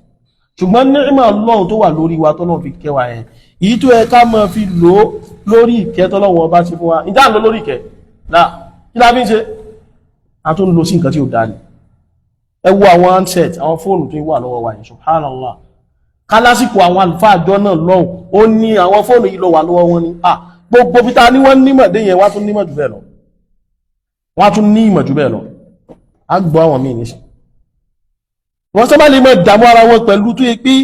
Ṣùgbọ́n nígbà Ọlọ́run tó wà lórí wa tọ́lọ́run fi kẹ́ wa yẹn, èyí tó yẹ ká máa fi lò ó lórí ìkẹ́ tọ́lọ́run ọba ti fún wa, ìjà ń lọ lórí ìkẹ́ náà, kí la fi ń ṣe? A tún lò sí nǹkan tí ó dá ní. Ẹ wo àwọn handset, àwọn fóònù tó wà lọ́wọ́ wa yìí, subhanallah. Kálásìkò àwọn àlùfáà àjọ náà lọ́hùn, ó ní àwọn fóònù yìí lọ wà lọ́wọ́ wọn ni. Ah, gbogbo bí ta ní wọ́n nímọ̀ dé yẹn, wá tún nímọ̀ jù bẹ́ẹ̀ lọ, wọ́n tún ní ìmọ̀ jù bẹ́ẹ̀ lọ. A gbọ́ àwọn míì níṣẹ́ wọ́n sábà lè mọ̀ dààmú ara wọn pẹ̀lú tó yẹ pé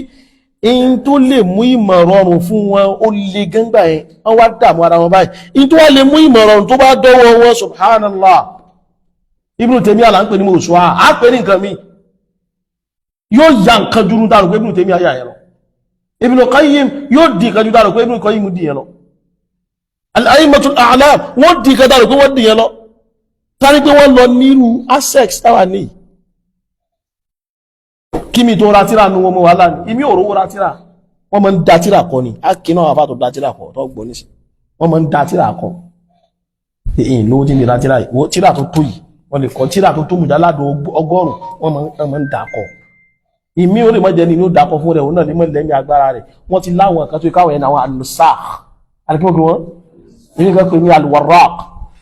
in tó lè mú ìmọ̀ rọrùn fún wọn, ó lè gángbà yẹn, wọ́n wá dààmú ara wọn báyìí. In tó wá lè mú ìmọ̀ rọrùn tó bá dọ́wọ́ wọn, subhanallah. Ibn Taymiyyah là ń pè ní mọ̀ọ́sọ́, á pè ní nǹkan mi, yóò ya nǹkan dúró dárò pé Ibn Taymiyyah yà yẹn lọ. Ibn Qayyim yóò di nǹkan dúró dárò pé Ibn Qayyim di yẹn lọ. Al-a'immatul a'lam, wọ́n di nǹkan dárò pé wọ́n di yẹn lọ. Sáré pé wọ́n lọ nírú access táwa ní kí mi tó ra tíra nu wọn mọ́ wàhálà ní ìmí òrówó ra tíra. Wọ́n máa ń da tíra kọ ni. Á kí náà àfà tó da tíra kọ tó gbọ́ nísì, wọ́n máa ń da tíra kọ. Èyí lówó tí mi ra tíra yìí, tíra tó tó yìí, wọ́n lè kọ tíra tó tó mùjáládùn 100, wọ́n máa ń da kọ. Ìmí ó lè mọ́ jẹ́ ni ní ó dakọ fún rẹ̀, òun náà lè mọ́ lẹ́mí agbára rẹ̀. Wọ́n ti láwọn kan tó káwọn ẹni àwọn al-nusakh alikimoki wọn ìmí kan pè ní al-warraq,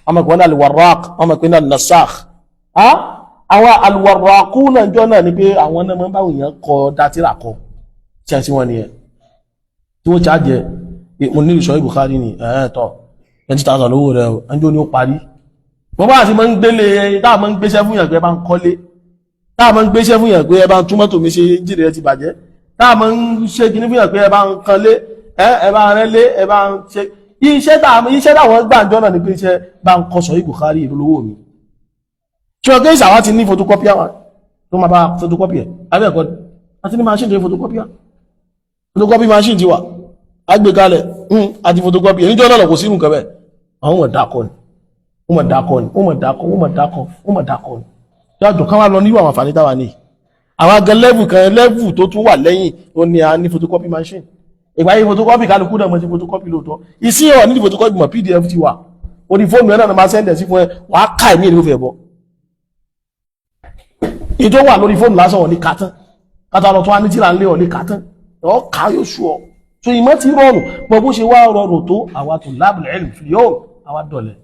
wọ́n máa pè ní al-warraq, wọ́n máa pè ní al-nusakh. Àwọn al-warraqu náà jọ náà ni pé àwọn náà máa ń báwọn èèyàn kọ dátìrà kọ tí a sí wọn nìyẹn tí wọ́n ṣáàjẹ́. Mo ní ìṣọ́ Bukhari ni ẹ̀ẹ́ tọ́ 20,000 lówó rẹ̀ ẹjọ́ ni ó parí. Wọ́n bá àti máa ń gbélé táà máa ń gbéṣẹ́ fún yàn pé ẹ bá ń kọ́lé, táà máa ń gbéṣẹ́ fún yàn pé ẹ bá ń tún mọ́tò mi ṣe, jíire rẹ ti bàjẹ́, táà máa ń ṣe kíní fún yàn pé ẹ bá ń kanlé, ẹ bá ń rẹ́lé, ẹ bá ń ṣe iṣẹ́ táwọn gbàǹjọ́ náà ni pé iṣẹ́ bá ń kọ sọ Bukhari ìlú lówó mi. Ṣé ọkẹ́ ìṣàwá ti ní photocopy àwọn tó máa bá photocopy ẹ̀ abẹ́ ẹ̀kọ́ àti ní machine tó photocopy, photocopy machine ti wà, agbèkalẹ̀ àti photocopy ẹ̀ níjọ́ náà kò sínú nǹkan bẹ́ẹ̀. Àwọn ọmọ dákọ̀ ni, wọ́n mọ̀ dákọ̀ ni, wọ́n mọ̀ dákọ̀, wọ́n mọ̀ dákọ̀, wọ́n mọ̀ dákọ̀ ni. Yàtọ̀ ká wá lọ nílò àwọn àǹfààní táwa ní àwọn agan level kan, level tó tún wà lẹ́yìn ó ní a ní photocopy machine. Ìgbà yìí photocopy kálukú náà mọ̀ sí photocopy lóòótọ́. Ìsìn ọ̀ ní photocopy mọ̀, PDF ti wà orí fóònù ẹ̀ náà, máa send ẹ̀ sí fún ẹ, wàá ká ẹ̀mí ẹ̀ ló fẹ́ bọ́. Ìjọ wà lórí fóònù lásán, ọ̀ ní kàtán kátà lọ tó wá ní tíra ńlé, ọ̀ ní kàtán ọ̀ ká yóò sú ọ. So ìmọ̀ ti rọrùn pọ̀. Bó ṣe wá rọrùn tó, àwa tó lábùlẹ̀ ilm fil yawm, àwa dọ̀lẹ̀,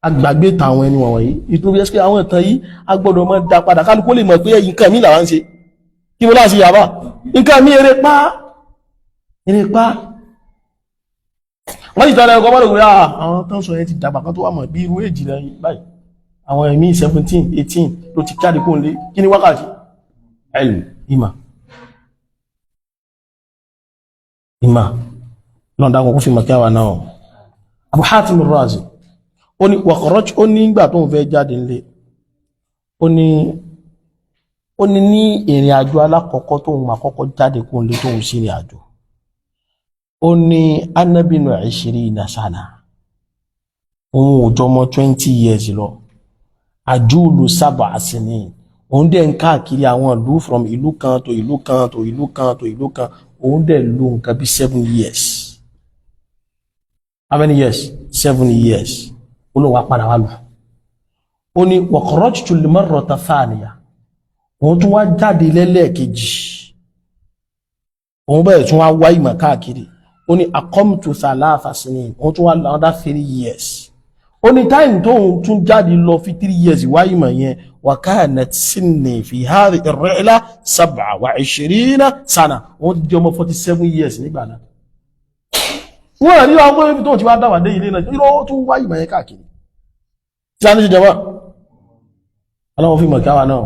agbàgbé tàwọn ẹni wọ̀nyí. Ìtúrú yẹ́ pé àwọn ìtàn yìí a gbọ́dọ̀ mọ́ dá padà, kálukú lè mọ̀ pé ẹ̀yìn nǹkan mi làwọn ń ṣe. Kí mo láti yàbá nǹkan mi, eré pa, eré pa. Wọ́n sì tọ́lẹ̀ ẹ̀kọ́ mọ́lẹ̀ pé àwọn tó ń sọ yẹn ti dàgbà kan tó wà mọ̀ bí irú èjì rẹ̀ báyìí. Àwọn ẹ̀mí 17, 18 ló ti jáde kó lé. Kí ni wákàtí ẹ̀lù ìmà ìmà náà dákun kó fi mọ̀ kí àwà náà. Abu Hatim ar-Razi ó ní wàkọ̀rọ̀ch, ó ní ìgbà tó ń fẹ́ jáde nílé, ó ní ní ìrìn àjò alákọ̀ọ́kọ́ tó ń àkọ́kọ́ jáde kó nílé tó ń sí ìrìn àjò, ó ní anábìnú 20 sana, òun ò jọmọ 20 years lọ, àjúlù sab'a sinin, òun dẹ̀ ń káàkiri àwọn ìlú from ìlú kan tó ìlú kan tó ìlú kan tó ìlú kan. Òun dẹ̀ lò nǹkan bí 7 years. How many years? 7 years. Ó lóun wá padà wá lù. Ó ní wa kharajtu al-marrata thaniya, òun tún wá jáde lẹ́lẹ́ẹ̀kejì, òun bẹ̀rẹ̀ tún wá wá ìmọ̀ káàkiri. Ó ní aqamtu thalatha sinin, òun tún wá another 3 years. Ó ní time tóun tún jáde lọ fi 3 years wá ìmọ̀ yẹn, wa kanat sinni fi hadhihi ar-rihla 27 sana, òun ti di ọmọ 47 years nígbà náà. Wọ́n rí ọgbọ́n ibi tó ti wá dáwà dé ilé náà, irọ́ tún wá ìmọ̀ yẹn káàkiri tí a ní ṣe jẹba aláwọ̀ fi mọ̀ kíáwà náà,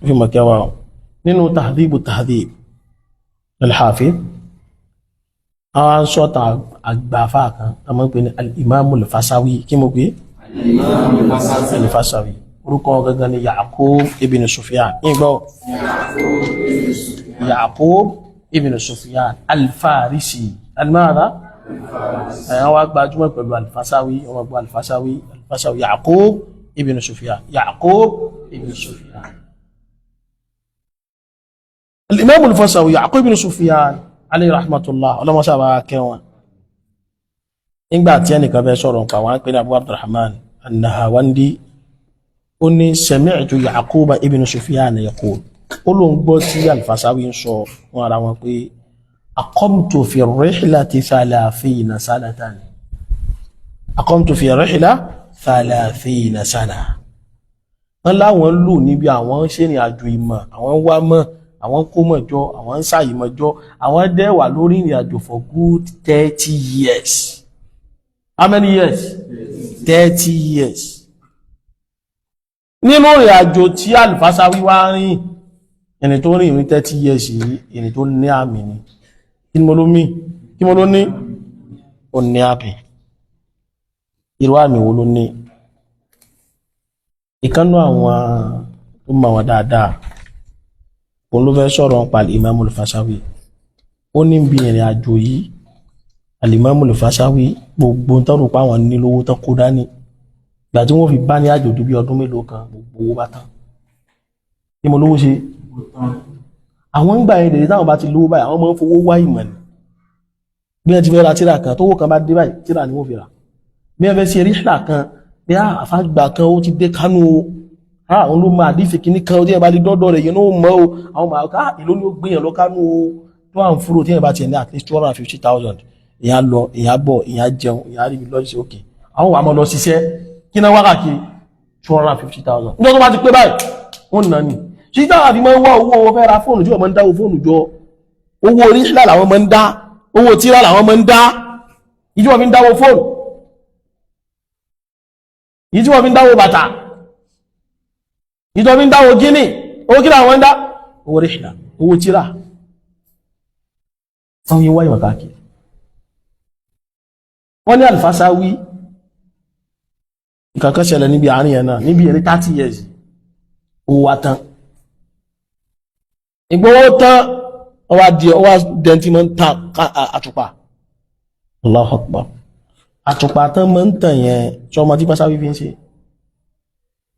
fi mọ̀ kíáwà. Nínú Tahdhibu Tahdhib al-Hafiz, àwọn sọ́ta àgbàfà kan a máa ń pè ní al-Imam al-Fasawi. Kí mo pè? Al-Fasawi. Orúkọ gangan ni Ya'qub ibn Sufyan. Ìgbọ́ Ya'qub ibn Sufyan al-Farisi al-mada, àwọn wá gbajúmọ̀ pẹ̀lú al-Fasawi. Wọ́n gbọ́ al-Fasawi, al-Fasawi, Ya'qub ibn Sufyan, Ya'qub ibn Sufyan. Al-Imam al-Fasawi Ya'qub ibn Sufyan alayhi rahmatullah, ọlọ́mọsá bá kẹwọn. Nígbà tí ẹnìkan fẹ́ sọ̀rọ̀ nípa wọn pé ní Abu Abdurrahman an-Nahawandi, ó ní sami'tu Ya'qub ibn Sufyan yaqul, ó ló ń gbọ́ tí al-Fasawi ń sọ fún ara wọn pé aqamtu fi rihlati thalathina sanatan, aqamtu fi rihla thalathina sana. Wọ́n láwọn lò níbi àwọn ṣèrìn àjò ìmọ̀, àwọn wá mọ̀, àwọn kó mọ̀ jọ, àwọn ń ṣàyìmọ̀ jọ, àwọn dẹ̀ wà lórí ìrìn àjò for good 30 years. How many years? 30 years. Nínú ìrìn àjò tí Al-Fasawi wá rìn, ẹni tó rìn ní 30 years yìí, ẹni tó ní àmì ni. Kí ni mo ló mí? Kí mo ló ní? Ó ní àmì. Irú àmì wo ló ní? Ìkánú àwọn tó mọ̀ wọn dáadáa, òun ló fẹ́ sọ̀rọ̀ nípa Al-Imam Al-Fasawi. Ó ní bí ìrìn àjò yìí, Al-Imam Al-Fasawi, gbogbo tán rò pé àwọn ní lówó tán kó dání, ìgbà tí wọ́n fi bá ní àjò tó bí ọdún mélòó kan, gbogbo owó bá tán. Kí mo lówó ṣe? Àwọn ń gbà yẹn dèrè, táwọn bá ti lówó báyìí, àwọn máa ń fowó wá ìmọ̀ ni. Bí wọ́n ti fẹ́ ra tíra kan, tówó kan bá dé báyìí, tíra ni wọ́n fi rà. Bí wọ́n fẹ́ ṣe ríṣà kan, bí àfàgbà kan ó ti dé Kánú o, àwọn ló máa àdífẹ́ kìíní kan tí ẹ bá lè dọ́dọ̀ rẹ̀ yẹn ló mọ́ o. Àwọn máa ká ìlú ní ó gbìyàn lọ Kánú o, tó à ń fúrò tí ẹ bá tiẹ̀ ní at least 250,000, ìyá lọ, ìyá bọ̀, ìyá jẹun, ìyá rí mi lọ sí òkè, àwọn wà mọ́ lọ ṣiṣẹ́ kí náà wákàkiri 250,000. Níjọ́ tó bá ti pé báyìí, wọ́n nà ní ṣí táwọn àfi máa ń wá owó. Wọn fẹ́ ra fóònù tí wọ́n máa ń dáwó fóònù jọ, owó orí ṣílà làwọn máa ń dá, owó tíra làwọn máa ń dá. Ìjí wọ́n fi ń dáwó fóònù, ìjí wọ́n fi ń dáwó bàtà, ìjí wọ́n fi ń dáwó gíní, owó kí làwọn ń dá? Owó ríṣìlá, owó tíra. Wọ́n yí wáyé káàkiri. Wọ́n ní Al-Fasawi, ìkankan ṣẹlẹ̀ níbi àárín ẹ̀ náà, níbi ẹ̀rí 30 years, owó wa tán. Ìgbówó tán, ọwá di ọwá dẹntí mọ́ ń ta àtùpà. Allahu Akbar. Àtùpà tán mọ́ ń tàn yẹn tí ọmọ tí Fasawi fi ń ṣe,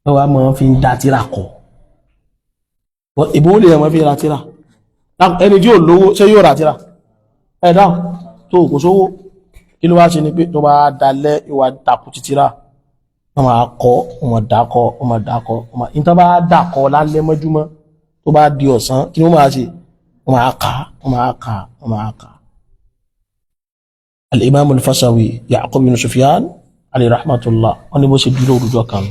ọwá mọ́ fi ń dá tíra kọ. Ìbò lè mọ́ fi ra tíra? Ẹni tí ò lówó, ṣé yóò ra tíra? Ẹ dáhùn. Tó kò sówó, kí ló wá ṣe? Ni pé tó bá dalẹ̀, ìwà takù títíra, wọ́n máa kọ́, wọ́n dákọ́, wọ́n máa dákọ́, wọ́n máa ìtàn bá dákọ́ lálẹ́ mọ́júmọ́, tó bá di ọ̀sán, kí ni wọ́n máa ṣe? Wọ́n máa kà, wọ́n máa kà, wọ́n máa kà. Al-Imam Al-Fasawi Ya'qub ibn Sufyan alayhi rahmatullah, wọ́n ní bó ṣe dúró òrùjọ kan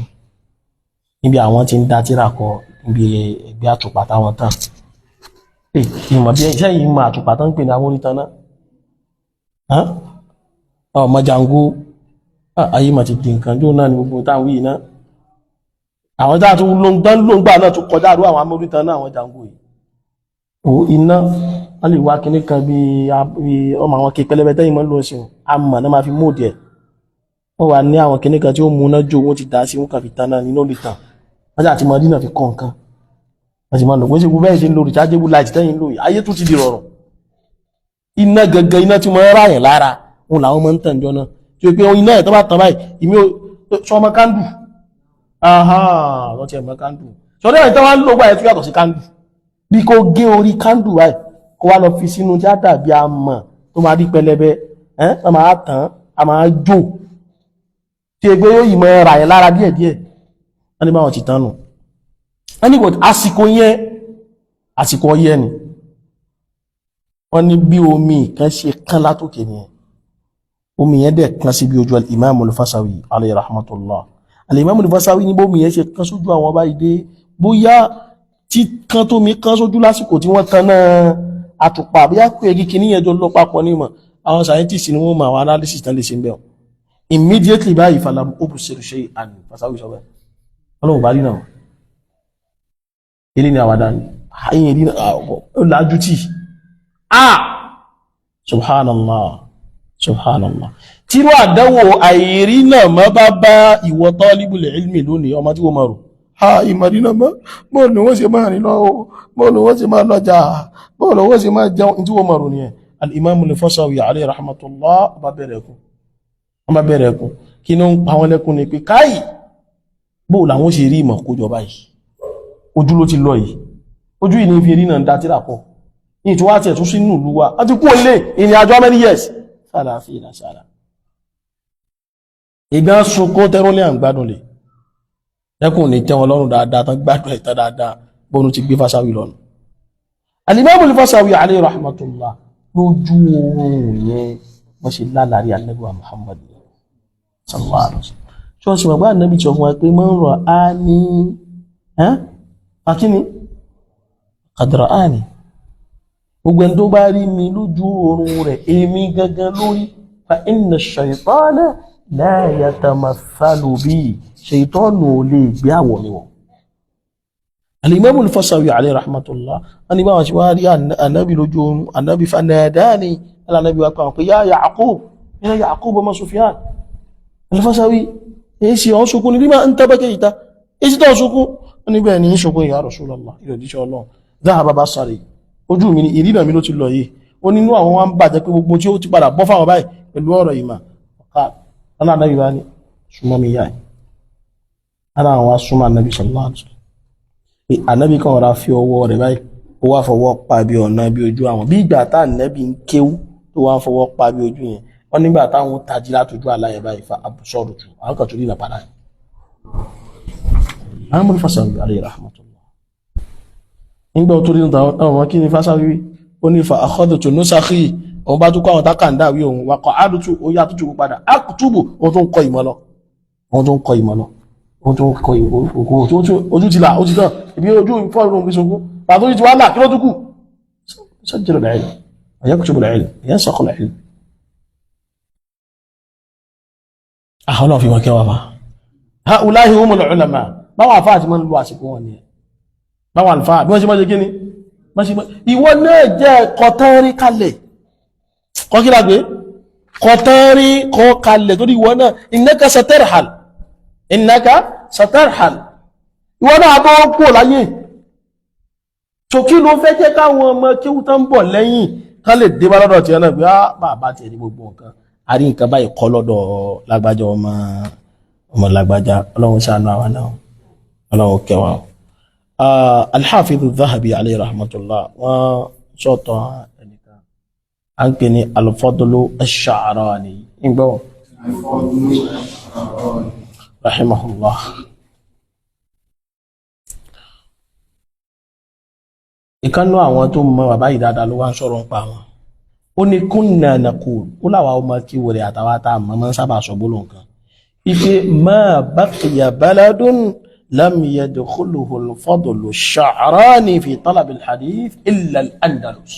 níbi àwọn tí ń dá tíra kọ níbi ẹgbẹ́ àtùpà táwọn tàn. Ìmọ̀ bí iṣẹ́ yìí mọ àtùpà tán ń pè ní amórítan náà, ọmọ jango ayé mà ti di nǹkan jó náà ní gbogbo táwọn yìí náà. Àwọn tá a tún ló ń gbọ́n ló ń gbà náà tún kọjá àdúrà àwọn amórítan náà, àwọn jango yìí. Ó iná wọ́n lè wá kinní kan bí ọmọ àwọn ké pẹlẹbẹ tẹ́yìn mọ́ ló ń sìn àmọ̀ náà máa fi móòdì ẹ̀. Wọ́n wà ní àwọn kinní kan tí ó mú iná jó, wọ́n ti dá sí, wọ́n kàn fi tán náà nínú lè tàn. Wọ́n sì àti mọ́ dínà fi kọ́ nǹkan, wọ́n sì máa lò pé ṣe gbogbo bẹ́ẹ̀ ṣe ń lo rechargeable light tẹ́yìn lò yìí. Ayé tún ti di rọrùn. Iná gangan, iná tí wọ́n ráyàn lára òun làwọn máa ń tàn jọ náà, tí ó pé iná ẹ̀ tó bá tàn báyìí, ìmí sọmọ candle, wọ́n ti ẹ̀ mọ́ candle sọdọ́ ẹ̀ tó wá ń lò gbà ẹ̀ tó yàtọ̀ sí candle, bí kò gé orí candle báyìí, kó wá lọ fi sínú tí á dàbí amọ̀ tó máa rí pẹlẹbẹ ẹ́, wọ́n máa tàn á, máa jó, tí ẹgbẹ́ yóò yìí mọ́ ra yẹn lára díẹ̀díẹ̀. Wọ́n ní báwọn ti tán nù. Wọ́n ní àsìkò yẹn, àsìkò ọyẹ́ ni. Wọ́n ní bí omi kan ṣe kán látòkè nìyẹn. Omi yẹn dẹ̀ kán sí bí ojú al-Imam al-Fasawi alayhi rahmatullah. Al-Imam al-Fasawi ní bómi yẹn ṣe kán sójú àwọn báyìí dé, bóyá tí kán tó mi kán sójú lásìkò tí wọ́n tan náà àtùpà, bóyá pé egi kìíní yẹn jọ lọ papọ̀ ní ìmọ̀ àwọn scientists ni wọ́n mọ àwọn analysis tán lè ṣe ń bẹ̀. Immediately báyìí, falam ubsir shay'an. Fasawi sọ bẹ́ẹ̀, ọlọ́run bá rí náà. Ilé ni àwàdà ni. Àyìn rí lájú tí. Ah! Subhanallah, subhanallah. Tíró àdánwò àìrí náà mọ́ bá bá ìwọ talibul ilmi lónìí, ọmọ tí wọ́n mọ̀ rò. Ha, ìmọ̀rí náà mọ́, bóòlù wọ́n ṣe máa rìn lọ́wọ́, bóòlù wọ́n ṣe máa lọ́jà, bóòlù wọ́n ṣe máa jẹun, tí wọ́n mọ̀ rò nìyẹn. Al-Imam al-Fasawi alayhi rahmatullah bá bẹ̀rẹ̀ kú. Wọ́n bá bẹ̀rẹ̀ kú. Kí ló ń pa wọ́n lẹ́kún ni pé káì, bóòlù àwọn ṣe rí ìmọ̀ kójọ báyìí. Ojú ló ti lọ yìí. Ojú yìí ní fi rí náà ń dá tíra pọ̀. Ní ìtúwá tiẹ̀ tún sínú ìlú wa. A ti kú olè ìrìn àjò how many years? Sálàáfíà sára. Ìgbà sunkún tẹ́rọ́lé à ń gbádùn lè. Lẹ́kùn ní tẹ́wọn lọ́rùn dáadáa tán gbádùn ẹ̀tàn dáadáa bónú ti gbé Fasawi lọ́nà. Al-Imam al-Fasawi alayhi rahmatullah lójú oorun yẹn wọ́n ṣe lálàrí Ànábì wa Muhammad sallallahu alaihi wasallam. Tí wọ́n sì mọ̀ pé Ànábì tí wọ́n fún wa pé man ra'ani akíní qad ra'ani. Gbogbo ẹni tó bá rí mi lójú oorun rẹ̀, èmi gangan lórí, fa inna ash-shaytana la yatamathalu bi, ṣètọ́nù ò lè gbé àwọ̀ mi wọ̀. Al-Imam al-Fasawi alayhi rahmatullah wọ́n ní báwọn ṣe wá rí ànábì lójú oorun, ànábì fanadani, ànábì wá pàwọn pé ya Ya'qub, ya Ya'qub ọmọ Sufyan. Al-Fasawi, èyí sì ọ̀n sunkún ní lima anta bakayta, èyí sì tọ́ sunkún. Wọ́n ní bẹ́ẹ̀ ni ń sunkún ya Rasulallah, ìrọ̀jíṣẹ́ Ọlọ́run. Dhahaba basari, ojú mi ni ìrìnà mi ló ti lọ yìí. Ó nínú àwọn wa ń bàjẹ́ pé gbogbo tí ó ti padà bọ́ fáwọn báyìí pẹ̀lú ọ̀rọ̀ ìmọ̀. Ọ̀ká ànábì bá ní súnmọ́ mi yá ẹ̀. Ara àwọn asúnmọ́ ànábì sallallahu alaihi wasallam. Ànábì kan rọra fi ọwọ́ rẹ̀ báyìí, ó wá fọwọ́ pa bí ọ̀nà bí ojú àwọn. Bí ìgbà tá ànábì ń kéwú tó wá fọwọ́ pa bí ojú yẹn. Wọ́n nígbà táwọn tají látọjú àláyẹ̀ báyìí fa absartu, àwọn kan tó rí ìnà padà. Àwọn Fasawi alayhi rahmatullah. Nígbà tó rí níta àwọn kí ni Fasawi wí? Ó ní fa akhadhtu nusakhi, òun bá tún kọ́ àwọn tákàndá wí òun, wa qa'adtu, ó yá tó tún padà, aktubu, òun tó ń kọ ìmọ̀ lọ. Òun tó ń kọ ìmọ̀ lọ. Òun tó ń kọ ìmọ̀ ojú ti là, ó ti tán. Ibi ojú ìfọ́ ìrùn fi sunkún. Pàtó ti wá là, kí ló tún kù? Yusajjilu al-ilm, yaktubu al-ilm, yansakhu al-ilm. Àwọn náà fi wọn kẹwàá fa. Ha'ulahi humul ulama. Báwọn àfáà ti máa ń lo àsìkò wọn nìyẹn. Báwọn àlùfáà bí wọ́n ṣe máa ṣe kí ni? Ìwọ náà jẹ́ kọtẹ́rí kalẹ̀. Kọ́ kí lágbé? Kọtẹ́rí kọ́ kalẹ̀ torí ìwọ náà innaka satarhal. Innaka satarhal. Ìwọ náà bọ́ kú láyé. So kí ló fẹ́ jẹ́ káwọn ọmọ kéwú tán ń bọ̀ lẹ́yìn ká lè dé bá lọ́dọ̀ tiẹ̀ náà pé á bàbá tiẹ̀ ní gbogbo nǹkan. A rí nǹkan báyìí kọ́ lọ́dọ̀ lágbájá ọmọ ọmọ lágbájá. Ọlọ́run ṣàánú àwa náà. Ọlọ́run kẹwàá. Al-Hafiz Adh-Dhahabi alayhi rahmatullah wọ́n sọ̀tọ̀ ẹnìkan a ń pè ní Al-Fadlu Ash-Sha'rani ìgbọ́ rahimahullah. Ìkannú àwọn tó mọ bàbá yìí dáadáa ló wá ń sọ̀rọ̀ ń pa wọn. Ó ní kunna naqul, ó láwa ọmọ kí wòrè àtàwọn tá a mọ̀ máa ń sábà sọ gbólóhùn kan. Ife ma baqiya baladun lam yadkhuluhu al-Fadlu ash-Sha'rani fi talab al-hadith illa al-Andalus.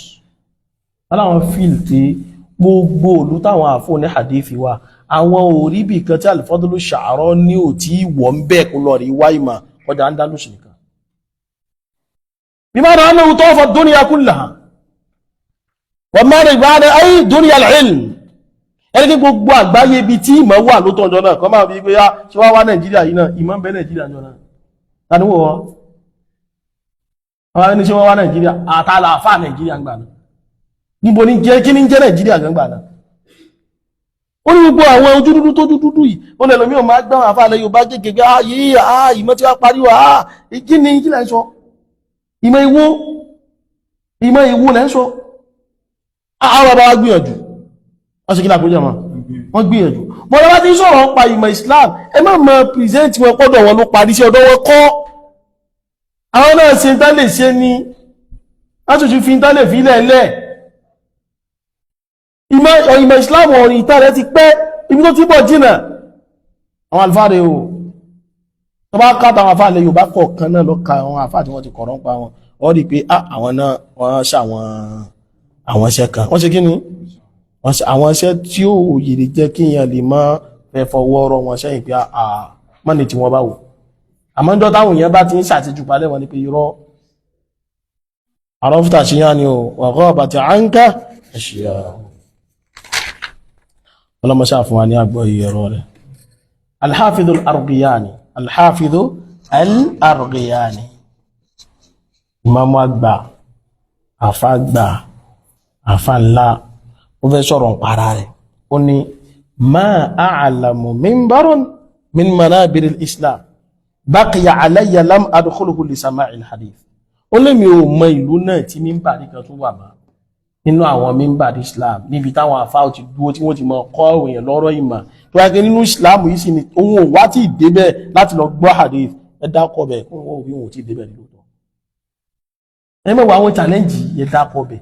Wọ́n láwọn fíìl tí gbogbo òlú táwọn àfò ní hadithi wa, àwọn òríbì kan tí al-Fadlu ash-Sha'rani ò tí wọ́n ń bẹ́ẹ̀ kó lọ rí wá ìmọ̀ kọjá Andalus nìkan. Bima'na annahu tawafa ad-dunya kullaha wa ma'na ba'da ay dunya al-ilm. Ẹni kí gbogbo àgbáyé ibi tí ìmọ̀ wà ló tọ́jọ́ náà kọ́ máa fi pé yá ṣe wá wá Nàìjíríà yìí náà, ìmọ̀ ń bẹ Nàìjíríà jọ náà. Tani wọ́n wọ́n? Àwọn ẹni ṣe wọ́n wá Nàìjíríà, àtàlà àfà Nàìjíríà gbà náà. Níbo ní jẹ́ kí ní jẹ́ Nàìjíríà gan gbà náà? Ó ní gbogbo àwọn ojú dúdú tó dúdú yìí, ó lè lómi ò máa gbọ́n àfà lẹ Yorùbá gègé yìí, ìmọ̀ tí wá pariwo, kí ni kí lẹ́ ń sọ? Ìmọ̀ ìwó, ìmọ̀ ìwó lẹ́ ń sọ. Àwọn bàbá wa gbìyànjú. Wọ́n ṣe kí lápójọ́ mọ́? Wọ́n gbìyànjú. Bọ́lá bá ti ń sọ̀rọ̀ pa ìmọ̀ Islam, ẹ má mọ pìrìsẹ́ntì wọn pọ́dọ̀ wọn ló parí sí ọ̀dọ̀ wọn kọ́. Àwọn náà ṣe ń tán lè ṣe ní látòjú fi ń tán lè fi lẹ́ẹ̀lẹ́. Ìmọ̀ Islam ọ̀rìn ìta rẹ̀ ti pẹ́, ibi tó ti bọ̀ jìnà. Àwọn àlùfáà rẹ̀ o. Tó bá ká àwọn àfáà lẹ Yorùbá kọ̀ọ̀kan náà lọ ka àwọn àfáà tí wọ́n ti kọ̀rọ̀ ń pa wọn. Wọ́n rí i pé àwọn náà wọ́n ṣàwọn àwọn iṣẹ́ kan. Wọ́n ṣe kí ni? Àwọn iṣẹ́ tí ó yèrè jẹ́ kí èèyàn lè máa fẹ́ fọwọ́ rọ wọn sẹ́yìn pé mọ́ni tí wọ́n bá wò. Àmọ́ ń jọ́ táwọn èèyàn bá ti ń ṣàtijù palẹ̀ wọn ni pé irọ́. Àrọ́fútà ṣe yá ni o, wa ghabat anka ashya. Ọlọ́mọṣá fún wa ní àgbọ́ ìyẹ̀rọ rẹ̀. Al-Hafidh al-Arghiyani, Al-Hafidh al-Arghiyani, ìmáàmù àgbà, àfá àgbà, àfá ńlá, ó fẹ́ sọ̀rọ̀ ń para rẹ̀. Ó ní ma a'lamu minbarun min manabir al-Islam baqiya alayya lam adkhuluhu li sama'i al-hadith. Ó lé mi ò mọ ìlú náà tí mímbàrí kan tún wà mọ́ nínú àwọn mímbàrí Islam, níbi táwọn àfá ò ti dúró tí wọ́n ti mọ kọ́ èèyàn lọ́rọ̀ ìmọ̀ tó wáyé nínú Islam yìí sì ni òun ò wá tí ì débẹ̀ láti lọ gbọ́ hadith. Ẹ dákọ̀ bẹ̀ kó wọ́n òbí wọn ò tí ì débẹ̀ nílò. Ẹ mọ̀ wọ àwọn challenge yẹ dákọ̀ bẹ̀.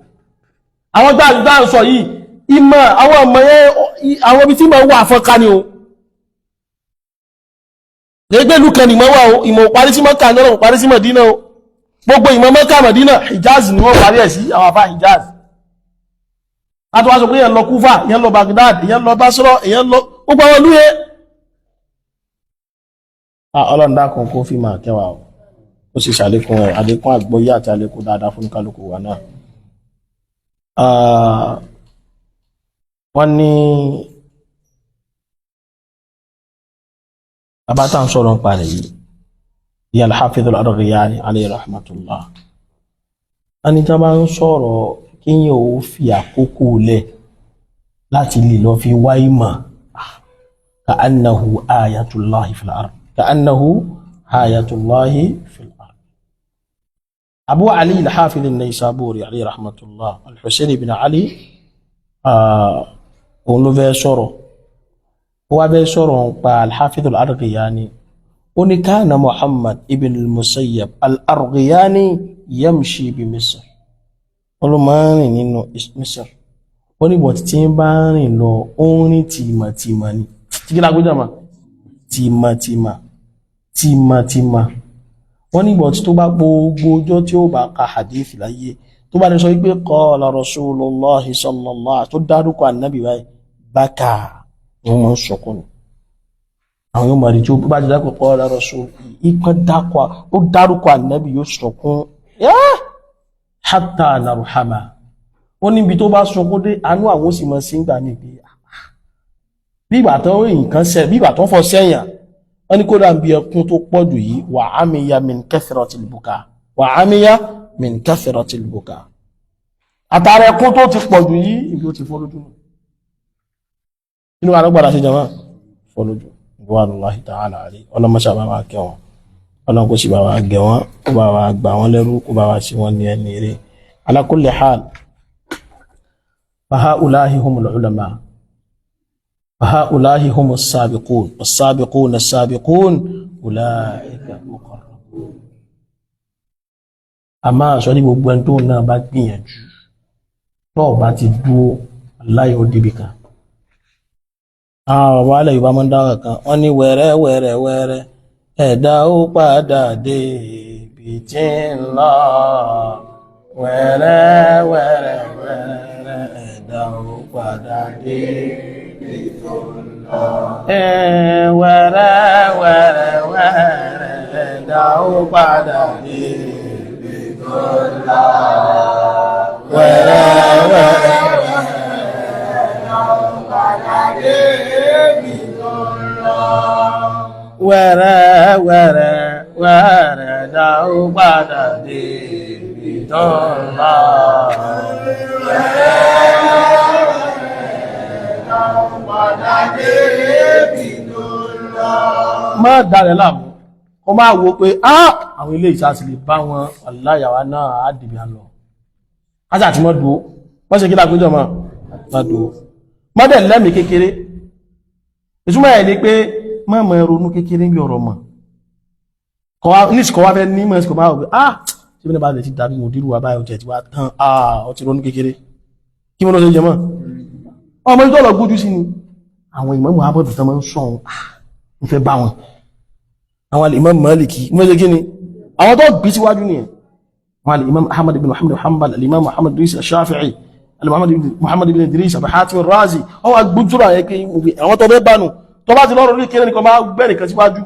Àwọn tá ń sọ yìí, ìmọ̀ àwọn ọmọ yẹn, àwọn ibi tí mọ̀ wà fọ́nká ni o. Gbẹgbẹ́ ìlú kan nìmọ̀ wà o, ìmọ̀ ò parí sí Mọ́kà ní ọ̀rọ̀ parí sí Mọ̀dínà o. Gbogbo ìmọ̀ Mọ́kà, Mọ̀dínà, Hijaz ni wọ́n parí ẹ̀ sí, àwọn afá Hijaz. Láti wá sọ pé yẹn lọ Kúfà, yẹn lọ Baghdad, yẹn lọ Basra, yẹn lọ gbogbo àwọn ìlú yẹn. Ọlọ́run dákun kó fi máa kẹwàá o, ó sì ṣàlékún ẹ̀, àlékún àgbọ́yé àti àlékún dáadáa fún kálukú wa náà. Wọ́n ní bàbá tá à ń sọ̀rọ̀ nípa rẹ̀ yìí, ìyá al-Hafidh al-Arghiyani alayhi rahmatullah, wọ́n ní tí wọ́n bá ń sọ̀rọ̀ kíyàn ó fi àkókò lẹ̀ láti lè lọ fi wá ìmọ̀, ka'annahu ayatullahi fil ard, ka'annahu ayatullahi fil ard. Abu Ali al-Hafidh an-Naysaburi alayhi rahmatullah, al-Husayn ibn Ali, òun ló fẹ́ sọ̀rọ̀, ó wá fẹ́ sọ̀rọ̀ nípa al-Hafidh al-Arghiyani. Ó ní kana Muhammad ibn al-Musayyab al-Arghiyani yamshi bi Misr. Ó ló máa ń rìn nínú Misr. Ó ní bọ̀tí tí ń bá ń rìn lọ, ó ń rìn tìmọ̀tìmọ̀ ni. Tí kí lágbójà mà? Tìmọ̀tìmọ̀, tìmọ̀tìmọ̀. Wọ́n ní bọ̀tí tó bá gbogbo ọjọ́ tí ó bá ka hadith láyé, tó bá ní sọ wípé qala Rasulullahi sallallahu, tó dárúkọ ànábì báyìí, bákà wọ́n máa ń sọkún ni. Àwọn yóò máa rí tí ó bá ti dákọ̀ qala Rasul, ìkan dákọ̀, ó dárúkọ ànábì, yóò sọkún hatta narhama. Ó níbi tó bá sunkún dé, àánú àwọn sì mọ̀ sí ìgbà mi bí ìgbà tó nǹkan sẹ, bí ìgbà tó fọ sẹ́yìn. Wọ́n ní kódà bí ẹkún tó pọ̀ jù yìí, wà ámìyá min kathratil buka, wà ámìyá min kathratil buka, àtàrà ẹkún tó ti pọ̀ jù yìí, ibi ó ti fọ́ lójú inú alágbàdà sí jama fọ́ lójú. Wallahi ta'ala alayhi. Ọlọ́mọṣà bá wa kẹ́ wọn, ọlọ́run kò sì bá wa gẹ̀ wọ́n, kó bá wa gbà wọ́n lẹ́rú, kó bá wa sí wọn ní ẹni eré. Ala kulli hal, فهؤلاء هم العلماء، فهؤلاء هم السابقون، والسابقون السابقون أولئك المقربون. A máa sọ ní gbogbo ẹni tó náà bá gbìyànjú, tó bá ti dúó aláyọ̀ ó débi kan. Àwọn bàbá alẹ́ Yorùbá máa ń dára kan, wọ́n ní wẹ́rẹ́ wẹ́rẹ́ wẹ́rẹ́ ẹ̀dá ó padà dé ibi tí ń lọ, wẹ́rẹ́ wẹ́rẹ́ wẹ́rẹ́ ẹ̀dá ó padà dé ibi tó ń lọ. Wẹ́rẹ́ wẹ́rẹ́ wẹ́rẹ́ ẹ̀dá ó padà dé ibi tó ń lọ. Wẹ́rẹ́ wẹ́rẹ́ ẹ̀dá ó padà dé ibi tó ń lọ. Wẹ́rẹ́ wẹ́rẹ́ wẹ́rẹ́ ẹ̀dá ó padà dé ibi tó ń lọ. Wẹ́rẹ́ ẹ̀dá ó padà dé ibi tó ń lọ. Má darẹ̀ láàmú, kó máa wo pé àwọn ilé ìsásí lè bá wọn aláyàwá náà á dìbì àlọ́. Ásà tí mọ́ dúó, wọ́n ṣe kí lágbéjọ́ mọ́ dúó. Mọ́dẹ̀ lẹ́mìí kékeré. Ìtumọ̀ ẹ̀ ni pé mọ́mọ́ ronú kékeré bí ọ̀rọ̀ mọ̀. Ní ìsìnkọ́ wá fẹ́ ní mọ́ ìsìnkọ́ máa wò pé ṣé bí ní bá lè ti dàbí mòdírù wa báyìí, ó ti wá tán, ó ti ronú kékeré. Kí wọ́n lọ sí jẹ mọ́? Ọmọ ìjọ́ lọ gbójú sí ni. Àwọn ìmọ̀ Muhammadu tán máa ń sọ ohun, ń fẹ́ bá wọn. Àwọn Imam Maliki, wọ́n ṣe kí ni? Àwọn tó gbé síwájú nìyẹn. Àwọn Imam Ahmad ibn Muhammad Hanbal, Imam Muhammad Idris Shafi'i, Muhammad ibn Idris Abu Hatim Razi, wọ́n wá gbójúra yẹn pé àwọn tó fẹ́ bá nù. Tó bá ti lọ́rọ̀ orí kéré nìkan máa gbẹ́ nìkan síwájú,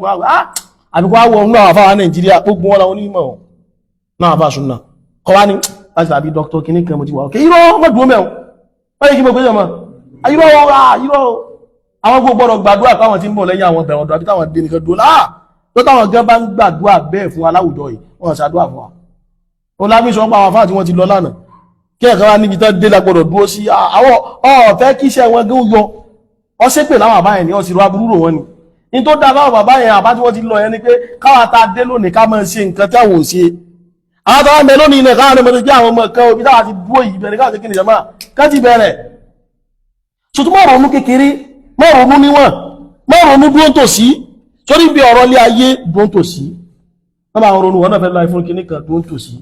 àbíkọ́ àwọ̀ náà àfáwà Nàìjíríà, gbogbo wọn làwọn onímọ̀ náà àfáà súnà. Kọ́ wá ní Láti tàbí dr kìíní kan mo ti wà òkè. Irọ́ wọ́n dúró mẹ́wọ̀n wọ́n yìí kí mo gbé jọmọ́. Irọ́, irọ́, àwọn gbogbo ọ̀rọ̀ gbàdúrà káwọn tí ń bọ̀ lẹ́yìn àwọn bẹ̀rẹ̀ ọ̀dọ̀ àbí táwọn dé nìkan dúró láà tó táwọn gan bá ń gbàdúrà bẹ́ẹ̀ fún aláwùjọ yìí, wọ́n ṣàdúrà fún wa. Ó lábí sọ pa àwọn afáà tí wọ́n ti lọ lánàá kí ẹ̀kan wá níbi tán dé lágbọ́dọ̀ dúró sí. Àwọn ọ̀fẹ́ kíṣẹ́ wọn gán yọ ọ ṣépè láwọn àbá yẹn ni ọ sì rọ aburú rò wọn ni. Ní tó dá báwọn bàbá yẹn àbá tí wọ́n ti lọ yẹn ni pé káwa ta dé lónìí ká máa ṣe nǹkan tí àwọn ò ṣe. Àwọn tó wá mẹ lónìí náà káwọn ọmọdé jẹ́ àwọn ọmọ kan omi táwa ti dúró yìí bẹ̀rẹ̀ káwọn ṣe kí ni jama ká ti bẹ̀rẹ̀. Sọtún mọ́ ronú kékeré, mọ́ ronú níwọ̀n, mọ́ ronú dúró tòsí sórí bí ọ̀rọ̀ ilé ayé dúró tòsí. Wọ́n bá ronú wọn náà fẹ́ láì fún kinní kan dúró tòsí.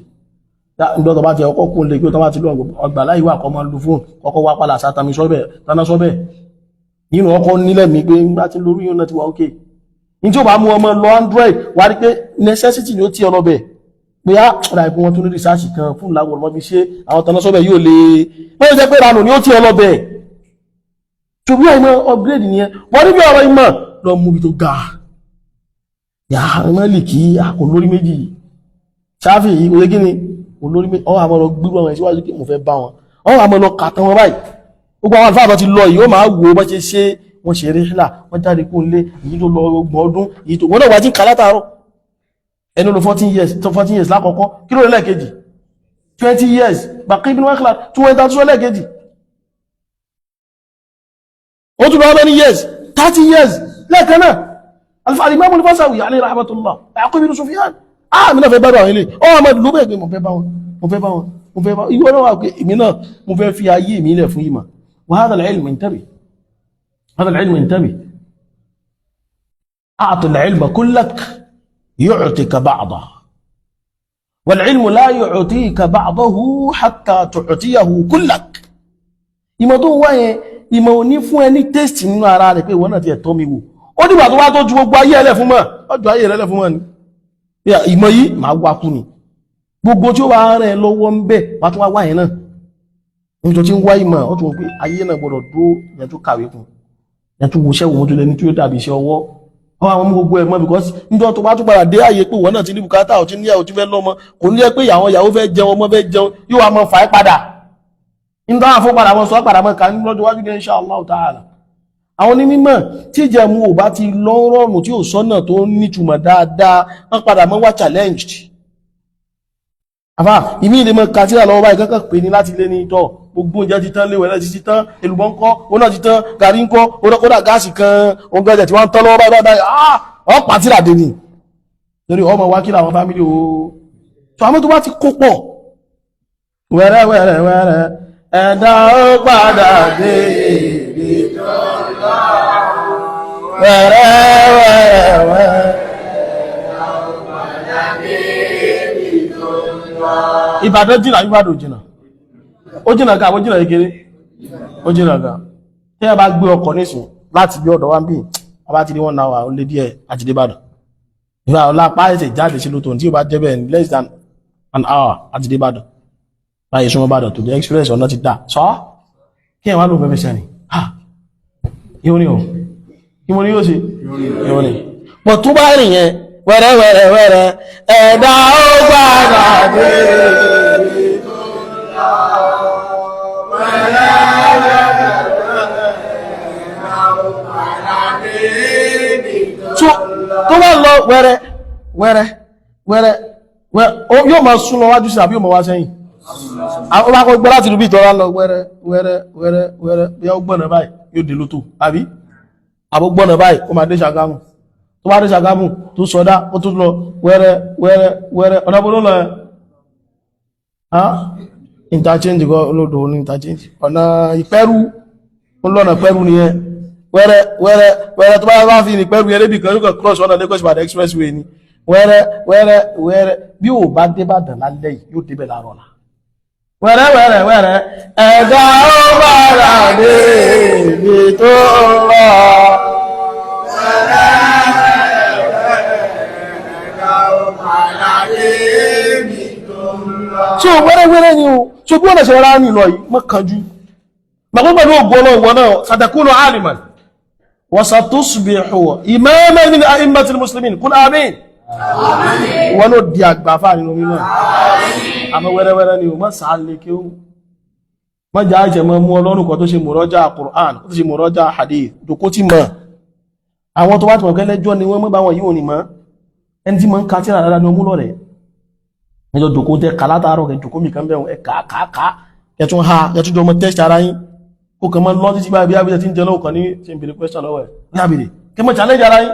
Ǹdọ́ tó bá ti ọkọ̀ kún lè kí ó tó bá ti lọ ọgbà láì wà kọ́ máa lu fóònù kọ́kọ́ wá padà sátami sọ́bẹ̀ táná sọ́bẹ̀ nínú ọkọ̀ nílẹ̀ mi pé ńgbà tí lórí yóò náà ti wà ókè. Ní tí ó bá mú ọmọ lọ Android wà rí pé necessity ni ó tí ọlọ́bẹ̀ pé á ọ̀dà ìpín wọn tún ní research kan fún ìlàwọ̀ ọmọ fi ṣe àwọn táná sọ́bẹ̀ yóò lè wọ́n jẹ́ pé ranù ni ó tí ọlọ́bẹ̀. Ṣùgbọ́n ìmọ̀ upgrade nìyẹn. Wọ́n ní bí ọ̀rọ̀ ìmọ̀ lọ mú ibi tó ga yà Málíkì olórí méjì, Ṣáfì yìí oye kí ni olórí méjì, ọwọ́ àmọ́ lọ gbúrú àwọn ìṣíwájú kí mo fẹ́ bá wọn, ọwọ́ àmọ́ lọ kàtàn wọn báyìí. Gbogbo àwọn àlùfáà tó ti lọ yìí ó máa wò bọ́ ṣe ṣe wọ́n ṣe ríṣìlá, wọ́n jáde kó lé èyí tó lọ ọgbọ̀n ọdún, èyí tó wọ́n náà wá jí kà látàárọ̀. Ẹnu lọ 14 years tó 14 years lákọ̀ọ́kọ́, kí ló lè lẹ́ẹ̀kejì 20 years, Baqi ibn Makhlad tí wọ́n ta tó lẹ́ẹ̀kejì, ó tún lọ how many years, 30 years lẹ́ẹ̀kan náà. Al-Imam al-Fasawi alayhi rahmatullah, Yaqub ibn Sufyan, ah mi náà fẹ́ bá àwọn ilé ọ àmọ́ ló bẹ́ẹ̀ pé mo fẹ́ bá wọn, mo fẹ́ bá wọn, mo fẹ́ bá wọn. Ìwọ náà wà pé èmi náà mo fẹ́ fi ayé mi lẹ̀ fún ìmọ̀. Wa hadha al-ilm intabi, hadha al-ilm intabi, a'ti al-ilma kullak yu'tika ba'dahu wal-ilmu la yu'tika ba'dahu hatta tu'tiyahu kullak. Ìmọ̀ tó ń wá yẹn, ìmọ̀ ò ní fún ẹ ní tẹ́sì nínú ara rẹ̀ pé ìwọ náà ti ẹ̀tọ́ mi wò. Ó dìgbà tó wá tó ju gbogbo ayé ẹlẹ́ fún mọ́, ọjọ́ ayé rẹ̀ lẹ́ fún mọ́ ni ìmọ̀ yìí máa wá kú ni. Gbogbo tí ó wà rẹ̀ lọ́wọ́ ń bẹ̀ wá tún wá wá yẹn náà nítorí tí ń wá ìmọ̀, ó tún wọ́n pé ayé náà gbọ́dọ̀ dúró yẹn tó kàwé kún yẹn tó wọṣẹ́ wọ́n tó lẹ́ni tí ó dàbí iṣẹ́ ọwọ́ wọ́n àwọn gbogbo ẹ̀ mọ́, because níjọ́ tó bá tún padà dé àyè pé ìwọ náà ti ní bùkátà, ò ti níyàwó tí fẹ́ lọ́mọ, kò ní jẹ́ pé àwọn ìyàwó fẹ́ jẹun, ọmọ fẹ́ jẹun, yóò wá mọ fà á padà nítorí àwọn afọ́padà wọn sọ padà mọ́ ká ní lọ́jọ́ iwájú ní insha Allah ta'ala. Àwọn onímọ̀ tí ìjẹ̀mú ò bá ti lọ́rọ̀rùn tí ò sọ́nà tó nítumọ̀ dáadáa, wọ́n padà mọ́ wá challenged. Àfá ìmí ilé mọ́ kàtíra lọ́wọ́ báyìí kankan pè ní láti lé ní ìtọ́ gbogbo oúnjẹ ti tán, léwẹ̀ ti tán, èlùbọ́ ńkọ́, ó náà ti tán, gàrí ńkọ́, ó kódà gáàsì kan oúnjẹ tí wọ́n ń tán lọ́wọ́ báyìí báyìí, ah ọ́ pàtíra dé ni torí ọmọ wá kí làwọn family o. Tó àmọ́ tó bá ti kó pọ̀ wẹ́rẹ́ wẹ́rẹ́ wẹ́rẹ́, ẹ̀dá ó padà dé ibi tó lọ wẹ́rẹ́ wẹ́rẹ́ wẹ́rẹ́. Ìbàdàn jìnà, Ìbàdàn jìnà, ó jìnà ká, ó jìnà kékeré, ó jìnà ká. Tí ẹ bá gbé ọkọ̀ nísìn láti bí ọ̀dọ̀ wa ń bí a bá ti rí 1 hour ó lé díẹ̀ àti dé Ìbàdàn. Ìgbà ọlápá ẹsẹ̀ jáde sí lótò tí ó bá jẹ́ bẹ́ẹ̀ ní less than an hour àti dé Ìbàdàn. Báyìí súnmọ́ Ìbàdàn tó jẹ́ express ọ̀nà ti dà sọ́ kí ẹ̀ wá ló fẹ́ fẹ́ sẹ́ni ha yóò ní o kí mo ní yóò ṣe yóò ní. Pọ̀ tó bá rìn yẹn wẹ́rẹ́ wẹ́rẹ́ wẹ́rẹ́, ẹ̀dá ó gbàdá dé. Tó bá lọ wẹ́rẹ́ wẹ́rẹ́ wẹ́rẹ́ wẹ́rẹ́, yóò máa sún lọ wájú sí àbí yóò máa wá sẹ́yìn. Àwọn bá kọ́ gbọ́ láti rúbí ìtọ́ra lọ wẹ́rẹ́ wẹ́rẹ́ wẹ́rẹ́ wẹ́rẹ́, bí ó gbọ́nà báyìí yóò dé lótò àbí àbó gbọ́nà báyìí ó máa dé Ṣàgámù. Tó bá dé Ṣàgámù tó sọdá ó tún lọ wẹ́rẹ́ wẹ́rẹ́ wẹ́rẹ́, ọ̀nà bó ló lọ ẹ̀ interchange kọ́ olódò ní interchange ọ̀nà Ìpẹ́rù, ó lọ́nà Ìpẹ́rù nìyẹn. Wẹ́rẹ́ wẹ́rẹ́ wẹ́rẹ́, tó bá bá fi ní Ìpẹ́rù yẹn débi kan yóò kàn cross ọ̀nà Lagos Ìbàdàn expressway ni. Wẹ́rẹ́ wẹ́rẹ́ wẹ́rẹ́, bí ò bá dé Ìbàdàn lálẹ́ yìí yóò débẹ̀ láàárọ̀ ọ̀la. Wẹ́rẹ́ wẹ́rẹ́ wẹ́rẹ́, ẹ̀dá ó bára dé ibi tó lọ. So wẹ́rẹ́ wẹ́rẹ́ ni o, so bí wọ́n ṣe rárá ní lọ yìí mọ́ kanjú gbàgbọ́ pẹ̀lú ògbó ọlọ́wọ́ náà satakunu aliman wa satusbihu imaman min a'immatil muslimin, kul amin. Wọ́n ló di àgbà fáà nínú mímọ̀. Àmọ́ wẹ́rẹ́wẹ́rẹ́ ni o, mọ́ sáà lè kí ó. Mọ́ jà jẹ mọ́ mú ọlọ́run kan tó ṣe mùrọ́jà Qur'an, tó ṣe mùrọ́jà hadith, jòkó tí mọ̀. Àwọn tó bá ti mọ̀ kẹ́lẹ́jọ́ ni wọ́n mọ́ bá wọn yíò ní mọ́. Ẹni tí mọ́ ń ka tíra dáadáa ni ó mú lọ́rẹ̀. Ẹjọ́ jòkó tẹ kà látàárọ̀ kẹ jòkó mi kan bẹ̀rún ẹ kà kà kà kẹtún ha kẹtún jọ mọ́ tẹ́sì ara yín. Kó kàn mọ́ lọ títí báyìí bí abíjẹ tí ń jẹ lọ́wọ́ kan ní ṣe ń bèrè question lọ́wọ́ ẹ̀. Bí abèrè kí mọ́ challenge ara yín.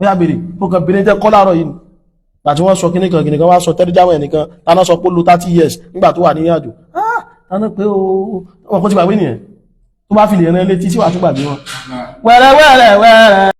Bí abèrè kó kàn bèrè tẹ́ kọ́ láàárọ̀ yìí ni. Àti wọ́n sọ kíní kan kíní kan wá sọ tẹ́rìjáwọ̀ ẹnìkan tánà sọ pé ó lo 30 years nígbà tó wà ní àjò. Ah! Tánà pé ó wọ́n kó ti gbàgbé nìyẹn. Tó bá fi lè rán létí sí wà tó gbàgbé wọn. Wẹ́rẹ́ wẹ́rẹ́ wẹ́rẹ́.